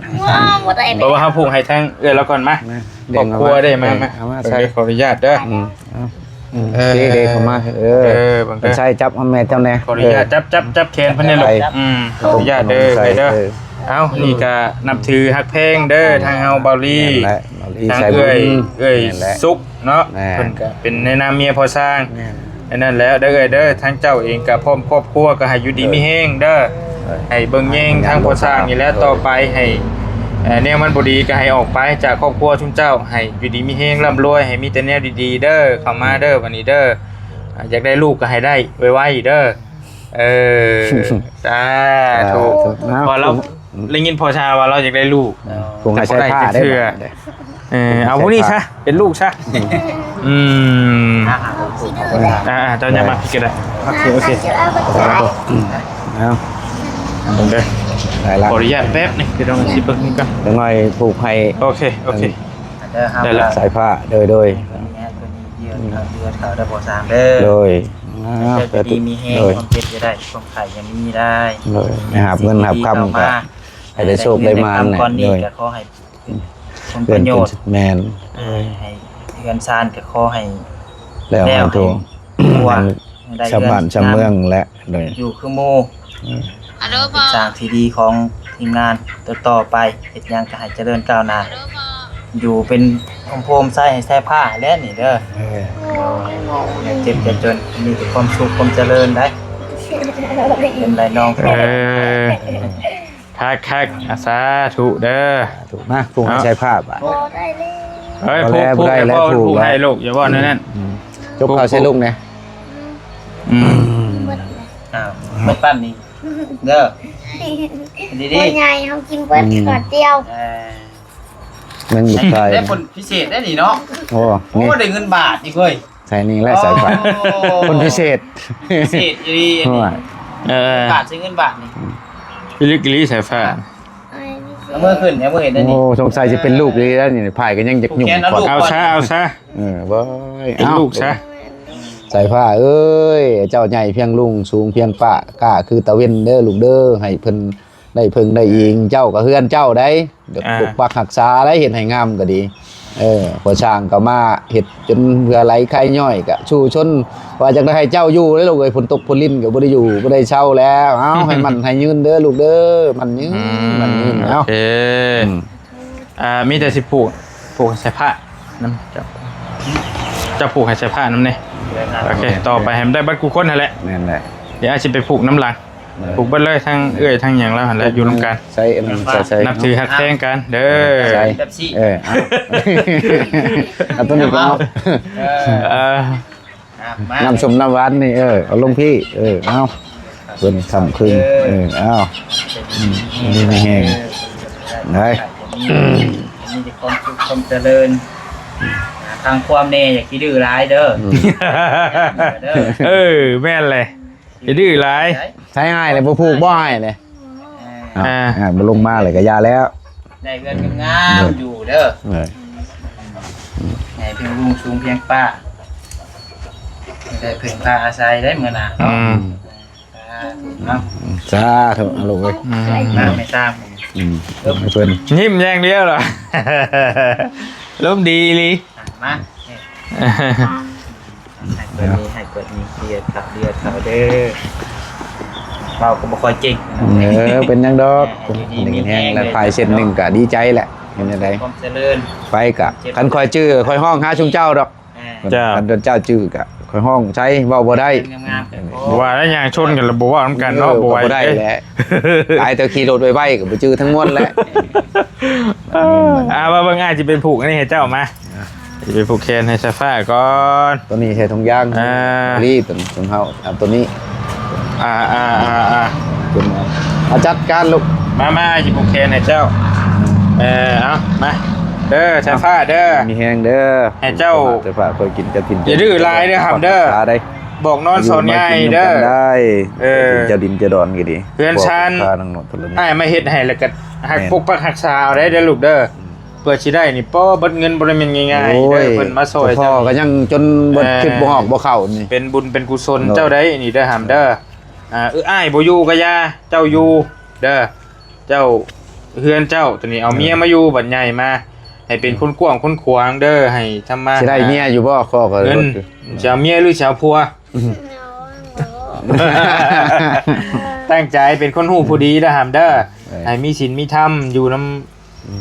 ບໍ່ໄດ້ ເພາະວ່າເຮົາຜູກໃຫ້ທາງເອື້ອຍລາວກ່ອນ. ມາ ມາ ຄອບຄົວໄດ້ມາ ເອີ ມາ ເອົາມາ ເອີ ໃສ່ ຂໍອະນຸຍາດເດີ. ອືມ ເອົາ ອືມ ເອີ ເດ້ໆ ເຂົ້າມາ. ເອີ ເອີ ບັງເອີ ໃສ່ຈັບໃຫ້ແມ່ເຈົ້າແດ່. ຂໍອະນຸຍາດ ເອີ ຈັບ ຈັບ ຈັບແຂນເພິ່ນແດ່ລູກ. ອືມ ຂໍອະນຸຍາດເດີ ເອີ ເອີ ເອີ. ເອົ້າ ນີ້ກໍນັບຖືຮັກແພງເດີ ທາງເຮົາເບົາລີ ແມ່ນແຫຼະ ເບົາລີ ທາງເອື້ອຍ ເອື້ອຍ ແມ່ນແຫຼະ ສຸກເນາະ. ແມ່ນ ເພິ່ນກໍເປັນໃນນາມເມຍພໍ່ຊ່າງ. ແມ່ນ ອັນນັ້ນແຫຼະເດີເອີຍເດີ ທາງເຈົ້າເອງກໍພ້ອມຄອບຄົວ ກໍໃຫ້ຢູ່ດີມີແຮງເດີ ໂດຍ ໃຫ້ເບິ່ງແຍງທາງພໍ່ຊ່າງນີ້ແຫຼະ ໂດຍ ຕໍ່ໄປ ໃຫ້ ເອີ ແນວມັນບໍ່ດີກໍໃຫ້ອອກໄປຈາກຄອບຄົວຊຸມເຈົ້າ ໃຫ້ຢູ່ດີມີແຮງ ລ່ຳລວຍ ໃຫ້ມີແຕ່ແນວດີໆເດີ ເຂົ້າມາເດີ ບັດນີ້ເດີ. ອ່າ ຢາກໄດ້ລູກກໍໃຫ້ໄດ້ໄວໆເດີ. ເອີ ສາທຸ ສາທຸ. ເນາະ ເພາະວ່າລາວ ອືມ ໄດ້ຍິນພໍ່ຊ່າງວ່າລາວຢາກໄດ້ລູກ ເອີ ຜົງໃຫ້ໃສ່ຜ້າໄດ້ ແຕ່ບໍ່ໄດ້ຈັກເທື່ອ. ເອີ ເອົາຜູ້ນີ້ຊະ ເປັນລູກຊະ. ອືມ ອ່າໆ ເຈົ້າຍັງມາພິດກໍໄດ້. ໂອເຄ ໂອເຄ ເອົາ ເບິ່ງເດີ ໄດ້ລະ ຂໍອະນຸຍາດແປັບໜຶ່ງ ພີ່ນ້ອງຊິເບິ່ງນຳກັນ ຈັກໜ້ອຍຜູກໃຫ້. ໂອເຄ ໂອເຄ ເດີ ໄດ້ລະ ສາຍຟ້າ ໂດຍ ໂດຍ ໃຫ້ເພິ່ນມີແຮງ ເພິ່ນມີເດືອນ ເດືອນເຂົາໄດ້ບໍ່ສ້າງເດີ ໂດຍ ອ່າ ເຈົ້າຢູ່ດີມີແຮງ ໂດຍ ຄວາມເຈັບຢ່າໄດ້ ຄວາມໄຂ້ຢ່າມີໄດ້ ໂດຍ ໃຫ້ຮັບເງິນຮັບຄຳ ກໍໃຫ້ໄດ້ໂຊກໄດ້ໝານ ກ່ອນນີ້ ໂດຍ ກໍຂໍໃຫ້ ຜົນປະໂຫຍດ ແມ່ນ ເອີ ໃຫ້ເຮືອນຊານກໍຂໍໃຫ້ແລ້ວ ໃຫ້ທົ່ວ ໃຫ້ໄດ້ຊາວບ້ານຊາວເມືອງແຫຼະ ໂດຍ ຢູ່ຄືໝູ່ ເອີ ເປັນຊ່າງທີ່ດີຂອງທີມງານຕໍ່ໆໄປ ເຮັດຫຍັງກໍໃຫ້ຈະເລີນກ້າວໜ້າ ຢູ່ເປັນຮົ່ມໂພມໄຊໃຫ້ສາຍຟ້າແຫຼະນີ້ເດີ ເອີ ຢ່າເຈັບຢ່າຈົນ ມີແຕ່ຄວາມສຸກຄວາມຈະເລີນໄດ໋ ເປັນໄລນ້ອງ ເອີ. ຄັກໆ ອ່າ ສາທຸເດີ ສາທຸ. ມາ ຜູກໃຫ້ໃສ່ຜ້າບາດ ເອີຍ ຜູກ ຜູກໃຫ້ພໍ່ ຜູກໃຫ້ລູກ ຢ່າເວົ້າແນວນັ້ນ ອືມ ຈົກເຂົ້າໃສ່ລູກແດ່ ອືມ ອ້າວ ໝົດປັ້ນນີ້ເດີ ດີໆ ໂອ້ຍ ໃຫຍ່ ເຮົາກິນເບິດ ອືມ ກ່ອນດຽວ ເອີ ແມ່ນ ໄດ້ຜົນພິເສດໄດ໋ນີ້ເນາະ ໂອ້ ໂອ້ ນີ້ ໄດ້ເງິນບາດອີກເວີຍ. ໃສ່ນີ້ແຫຼະ ໂອ້ ສາຍຟ້າ ຄົນພິເສດ ພິເສດອີ່ຫຼີ ໂອ້ຍ ເອີ ການໃຊ້ເງິນບາດນີ້ ພິລຶກອີ່ຫຼີສາຍຟ້າ ເອົາມືຂຶ້ນ ເອົາມືເຮັດໄດ້ນີ້ ໂອ້ ສົງໄສຊິເປັນລູກອີ່ຫຼີແລ້ວນີ້ ພາຍກໍຍັງຢາກຫຍຸ້ງ ເອົາຊະ ເອົາຊະ ເອີ ເອີ ເປັນລູກຊະ ເອົາ ສາຍຟ້າເອີຍ ເຈົ້າໃຫຍ່ພຽງລຸງ ສູງພຽງຟ້າ ກ້າຄືຕາເວັນເດີລູກເດີ ໃຫ້ເພິ່ນ ໄດ້ເພິ່ງໄດ້ອີງ ເຈົ້າກໍເຮືອນເຈົ້າໄດ໋ ອ່າ ປົກປັກຮັກສາໄດ໋ ເຮັດໃຫ້ງາມກໍດີ ເອີ ພໍ່ຊ່າງກໍມາເຮັດຈົນເຫື່ອໄຫຼໄຄຍ້ອຍ ກໍສູ້ຊົນ ວ່າຈະໄດ້ໃຫ້ເຈົ້າຢູ່ເດ້ລູກເອີຍ ຝົນຕົກຝົນລິນກໍບໍ່ໄດ້ຢູ່ບໍ່ໄດ້ເຊົາແລ້ວ ເອົາ ໃຫ້ໝັ້ນໃຫ້ຍືນເດີລູກເດີ ໝັ້ນຍືນ ອືມ ໝັ້ນຍືນ ເອົາ ໂອເຄ ອືມ ອ່າ ມີແຕ່ຊິຜູກ ຜູກໃສ່ຜ້ານຳ ເຈົ້າ ເຈົ້າຜູກໃຫ້ໃສ່ຜ້ານຳແດ່ ໂອເຄ ຕໍ່ໄປໃຫ້ມັນໄດ້ເບິດຄູ່ຄົນຫັ້ນແຫຼະ. ແມ່ນແຫຼະ. ດຽວອ້າຍຊິໄປຜູກນຳຫຼັງ ເອີ ຜູກເບິດເລີຍ ທັງເອື້ອຍທັງຫຍັງລາວຫັ້ນແຫຼະ ຢູ່ນຳກັນ. ໃສ່ອັນນັ້ນ ໃສ່ ໃສ່ ນັບຖືຮັກແພງກັນເດີ. ໃສ່ ເອີ ເອົາ ເອົາໂຕນີ້ກໍເອົາ. ເອີ ເອີ ອ່ະ ມາ ນ້ຳສົ້ມນ້ຳຫວານນີ້ ເອີ ເອົາລົງພີ້ ເອີ ເອົາ ເພິ່ນຄ້ຳຄືນ ເອີ ເອີ ເອົາ ອືມ ດີມີແຮງ ໄດ້ ມີແຕ່ຄວາມສຸກຄວາມຈະເລີນ ອ່າ ຟັງຄວາມແດ່ ຢ່າຂີ້ດື້ຫຼາຍເດີ ອືມ ເດີ ເອີ ແມ່ນແຫຼະ ຢ່າດື້ຫຼາຍ ໃຊ້ອ້າຍແຫຼະ ບໍ່ຜູກບໍ່ອ້າຍແຫຼະ. ອ່າ ອ່າ ອ່າ ບໍ່ລົງມາເລີຍກໍຢ່າແລ້ວ ໄດ້ເຮືອນງາມໆຢູ່ເດີ ເອີ ໃຫ້ເພິ່ງລຸງສູງພຽງຟ້າ ໄດ້ເພິ່ງພາອາໄສໄດ້ມື້ໜ້າເນາະ ອືມ ເນາະ ສາທຸ ເອົາລູກເອີຍ ອືມ ມາແມ່ຕາ ອືມ ໃຫ້ເພິ່ນຍິ້ມຢ່າງດຽວລະ ລົມດີອີ່ຫຼີ ມາ ໃຫ້ເກີດມີ ໃຫ້ເກີດມີ ເດຍເຂົາ ເດຍເຂົາເດີ ເວົ້າກໍບໍ່ຄ່ອຍເກັ່ງ ເອີ ເປັນຫຍັງດອກ ເອີ ຢູ່ດີມີແຮງ ແລະ ພາຍເສັ້ນໜຶ່ງກໍດີໃຈແຫຼະ ເປັນຈັ່ງໃດ ຄວາມຈະເລີນ ໄປກະ ຄັນຂ້ອຍຈື່ ຂ້ອຍຮ້ອງຫາຊຸມເຈົ້າດອກ ເອີ ເຈົ້າ ຄັນເຈົ້າຈື່ກະ ຂ້ອຍຮ້ອງໃສ່ ເວົ້າບໍ່ໄດ້ ງາມໆ ບໍ່ວ່າແລ້ວ ຍ່າງຊົນກັນລະບໍ່ເວົ້ານຳກັນເນາະ ເອີ ບໍ່ໄຫວ ບໍ່ໄດ້ແຫຼະ ຫຼາຍແຕ່ຂີ່ລົດໄວໆ ກໍບໍ່ຈື່ທັງມວນແຫຼະ ອ່າ ມາເບິ່ງ ອ້າຍຊິໄປຜູກອັນນີ້ໃຫ້ເຈົ້າ ມາ ຊິໄປຜູກແຂນໃຫ້ສາຍຟ້າກ່ອນ ຕົວນີ້ໃສ່ຖົງຢາງ ອ່າ ລີຕົວນີ້ ຕົວເຮົາ ເອົາຕົວນີ້ ອ່າໆໆໆ ເອົາຈັດການລູກ ມາໆ ຊິຜູກແຂນໃຫ້ເຈົ້າ ເອີ ເອົາ ມາເດີ ສາຍຟ້າເດີ ມີແຮງເດີ ໃຫ້ເຈົ້າ ສາຍຟ້າ ຄອຍກິນເຈົ້າກິນ ຢ່າດື້ຫຼາຍເດີ ຫ້າມເດີ ບອກນອນສອນງ່າຍເດີ ເອີ ເຈົ້າດິນເຈົ້າດອນກໍດີ ເຮືອນຊານ ອ້າຍມາເຮັດໃຫ້ ແລ້ວກໍຮັກ ແມ່ນ ປົກປັກຮັກສາເອົາໄດ້ເດີລູກເດີ ອືມ ເພື່ອຊິໄດ້ນີ້ ປໍ ເບິດເງິນບໍ່ໄດ້ແມ່ນງ່າຍໆເດີ ໂອ້ຍ ເພິ່ນມາຊ່ອຍ ພໍ່ກໍຍັງຈົນບໍ່ ເອີ ຄິດບໍ່ຮອດບໍ່ເຂົ້ານີ້ ເປັນບຸນເປັນກຸສົນ ໂດຍ ເຈົ້າໄດ້ນີ້ເດີ ຫ້າມເດີ ອ່າ ເອີ ອ້າຍບໍ່ຢູ່ກໍຢ່າ ເຈົ້າຢູ່ເດີ ເຈົ້າ ເຮືອນເຈົ້າຕົວນີ້ ເອົາເມຍມາຢູ່ ບັດໃຫຍ່ມາ ໃຫ້ເປັນຄົນກວ້າງຄົນຂວາງເດີ ໃຫ້ທຳມາ ຊິໄດ້ເມຍຢູ່ບໍ່ ຂໍກໍ ເງິນ ຊິເອົາເມຍຫຼືຊິເອົາຜົວ ອືມ ຕັ້ງໃຈເປັນຄົນຮູ້ຜູ້ດີເດີ ຫ້າມເດີ ເອີ ໃຫ້ມີສິນມີທຳຢູ່ນຳ ອືມ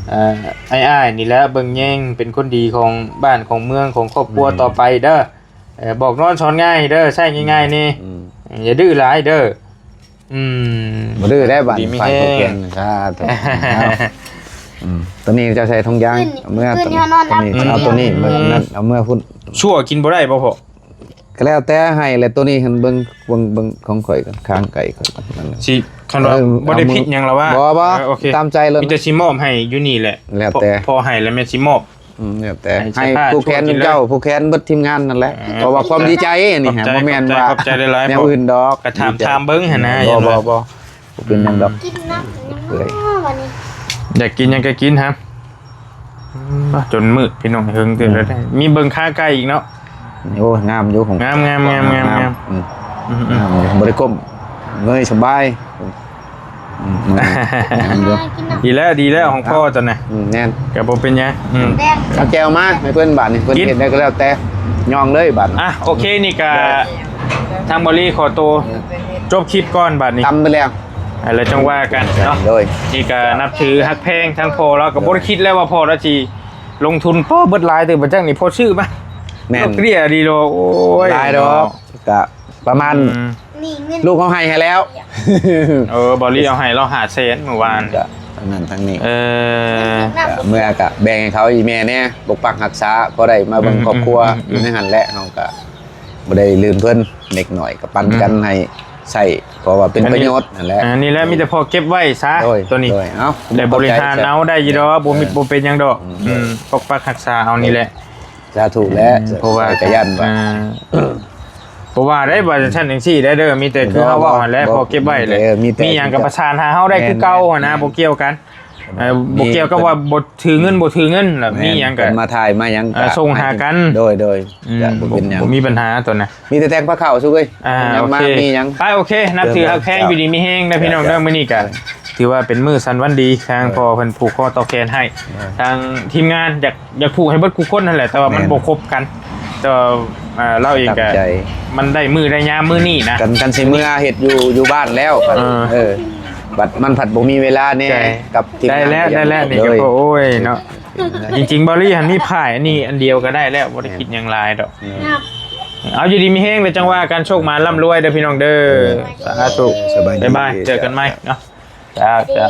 ເອີ ອ້າຍໆນີ້ແຫຼະ ເບິ່ງແຍງເປັນຄົນດີຂອງບ້ານຂອງເມືອງຂອງຄອບຄົວ ແມ່ນ ຕໍ່ໄປເດີ ເອີ ບອກນອນສອນງ່າຍເດີ ໃຊ້ງ່າຍໆແດ່ ອືມ ເອີ ຢ່າດື້ຫຼາຍເດີ ອືມ ບໍ່ດື້ແລ້ວບາດນີ້ ດີມີແຮງ ຝາກເຂົາແກງ ສາທຸ ອືມ ຕົວນີ້ເຈົ້າໃສ່ຖົງຢາງ ຂຶ້ນ ເອົາເມືອ ຂຶ້ນ ຕົວນີ້ ຢອດນອນ ຕົວນີ້ ອືມ ເອົາຕົວນີ້ ອືມ ມານັ້ນ ເອົາເມືອພຸ້ນ ຊົ່ວກິນບໍ່ໄດ້ບໍ່ພໍ່? ກໍແລ້ວແຕ່ ໃຫ້ແຫຼະ ຕົວນີ້ຫັ້ນເບິ່ງ ເບິ່ງ ເບິ່ງຂອງຂ້ອຍກ່ອນ ຄາງໄກ່ຂ້ອຍກ່ອນ ນັ້ນແຫຼະ ຊິ ຄັນວ່າ ເອີ ບໍ່ໄດ້ຜິດຫຍັງລະວ່າ ບໍ່ ບໍ່ ເອີ ໂອເຄ ຕາມໃຈໂລດ ມີແຕ່ຊິມອບໃຫ້ຢູ່ນີ້ແຫຼະ ແລ້ວແຕ່ ພໍໃຫ້ແລ້ວແມ່ນຊິມອບ ອືມ ແລ້ວແຕ່ ໃຫ້ ໃຫ້ຜູກແຂນເຈົ້າ ຜູກແຂນເບິດທີມງານນັ້ນແຫຼະ ເອີ ເພາະວ່າຄວາມດີໃຈອັນນີ້ ຂອບໃຈ ບໍ່ແມ່ນວ່າ ຂອບໃຈຫຼາຍໆ ແນວອື່ນດອກ ກໍຖາມ ຖາມເບິ່ງຫັ້ນນະ ບໍ່ ບໍ່ ບໍ່ ບໍ່ເປັນຫຍັງດອກ ອືມ ເອີຍ ຢາກກິນຫຍັງກໍກິນຮະ ອືມ ຈົນມືດພີ່ນ້ອງ ເຫິງຕື່ນແລ້ວ ອືມ ມີເບິ່ງຂາໄກ່ອີກເນາະ ໂອ້ ງາມຢູ່ ງາມໆໆໆ ອືມ ອືມໆ ງາມຢູ່ ບໍ່ໄດ້ກົ້ມ ເງີຍສະບາຍ ອືມ ງາມຢູ່ ດີແລ້ວ ດີແລ້ວ ຂອງພໍ່ຕົວນະ ອືມ ແມ່ນ ກໍບໍ່ເປັນຫຍັງ ອືມ ເອົາແຈ່ວມາໃຫ້ເພິ່ນບາດນີ້ ເພິ່ນເຮັດໄດ້ກໍແລ້ວແຕ່ ຍ່ອງເລີຍບາດນີ້ ອ່ະ ໂອເຄ ນີ້ກໍ ທາງບໍລີຂໍໂຕ ເອີ ຈົບຄລິບກ່ອນບາດນີ້ ຕຳໄປແລ້ວ ອ່າ ແລ້ວຈັ່ງວ່າກັນເນາະ ໂດຍ ນີ້ກໍນັບຖືຮັກແພງທາງພໍ່ລາວ ກໍບໍ່ໄດ້ຄິດແລ້ວວ່າພໍ່ລາວຊິລົງທຶນ ພໍເບິດຫຼາຍເຕີບ ບໍ່ຈັກນີ້ພໍຊື້ມາ ແມ່ນ ເກລັຽດີໂລ ໂອ້ຍ ຫຼາຍດອກ ເນາະ ກະປະມານ ອືມ ລູກເຮົາໃຫ້ໃຫ້ແລ້ວ ເອີ ບໍລີເອົາໃຫ້ລາວຫ້າແສນມື້ວານ ກະທັງນັ້ນທັງນີ້ ເອີ ກະເມືອກະແບ່ງໃຫ້ເຂົາອີ່ແມ່ແດ່ ປົກປັກຮັກສາ ພໍໄດ້ມາເບິ່ງ ອືມ ຄອບຄົວ ອືມ ຢູ່ໃນຫັ້ນແຫຼະ ເຮົາກະບໍ່ໄດ້ລືມເພິ່ນ ເລັກນ້ອຍກໍປັນກັນ ອືມ ໃຫ້ໃຊ້ ເພາະວ່າເປັນປະໂຫຍດຫັ້ນແຫຼະ ອັນນີ້ແຫຼະ ມີແຕ່ພໍເກັບໄວ້ຊະ ໂດຍ ຕົວນີ້ ໂດຍ ເອົາ ແຕ່ບໍລິຫານເອົາໄດ້ຢູ່ດອກ ເອີ ບໍ່ມີ ບໍ່ເປັນຫຍັງດອກ ອືມ ອືມ ປົກປັກຮັກສາເອົານີ້ແຫຼະ ສາທຸແຫຼະ ອືມ ເພາະວ່າ ຂ້ອຍກໍຢ້ານວ່າ ອ່າ ບໍ່ວ່າໄດ້ວ່າຈັ່ງຊັ້ນຈັ່ງຊີ້ໄດ້ເດີ ມີແຕ່ຄືເຮົາເວົ້າຫັ້ນແຫຼະ ບໍ່ ພໍເກັບໄວ້ແຫຼະ ເອີ ມີແຕ່ ມີຫຍັງກໍປະສານຫາເຮົາໄດ້ຄືເກົ່າຫັ້ນນະ ແມ່ນ ບໍ່ກ່ຽວກັນ ເອີ ບໍ່ກ່ຽວກັບວ່າບໍ່ຖືເງິນບໍ່ຖືເງິນລະ ແມ່ນ ມີຫຍັງກໍ ເພິ່ນມາຖ່າຍມາຫຍັງ ເອີ ກໍສົ່ງຫາກັນ ໂດຍ ໂດຍ ອືມ ກໍບໍ່ເປັນຫຍັງ ບໍ່ ບໍ່ມີບັນຫາຕົວນະ ມີແຕ່ແຕ່ງພາເຂົ້າສຸກເອີຍ ອ່າ ຍັງມາ ໂອເຄ ມີຫຍັງ ໄປ ໂອເຄ ນັບຖືຮັກແພງ ເອີ ຢູ່ດີມີແຮງເດີພີ່ນ້ອງເດີ ເອີ ມື້ນີ້ກໍ ເອີ ຖືວ່າເປັນມື້ສັນວັນດີ ທາງ ເອີ ພໍ່ເພິ່ນຜູກຄໍຕໍ່ແຂນໃຫ້ ເອີ ທາງທີມງານຢາກ ຢາກຜູກໃຫ້ເບິດຄູ່ຄົນຫັ້ນແຫຼະ ແຕ່ວ່າມັນ ແມ່ນ ບໍ່ຄົບກັນ ແຕ່ວ່າ ອ່າ ລາວເອງກໍ ຕັ້ງໃຈ ມັນໄດ້ມື້ໄດ້ຍາມມື້ນີ້ນະ ກັນ ກັນຊິເມືອເຮັດຢູ່ ຢູ່ບ້ານແລ້ວ ເອີ ເອີ ບັດມັນພັດບໍ່ມີເວລາແດ່ ໃຊ່ ກັບທີມງານ ໄດ້ແລ້ວ ໄດ້ແລ້ວ ນີ້ກໍ ໂດຍ ໂອ້ຍເນາະ ເອີ ຈິງໆ ບໍລີຫັ້ນມີພ້າຍອັນນີ້ອັນດຽວກໍໄດ້ແລ້ວ ບໍ່ໄດ້ ແມ່ນ ຄິດຫຍັງຫຼາຍດອກ ເອີ ເອົາ ຢູ່ດີມີແຮງ ແລ້ວຈັ່ງວ່າກັນ ໂຊກໝານລ່ຳລວຍເດີພີ່ນ້ອງເດີ. ສາທຸ. ສະບາຍດີ. ບາຍບາຍ. ເຈີກັນໃໝ່ເນາະ. ເຈົ້າ ເຈົ້າ.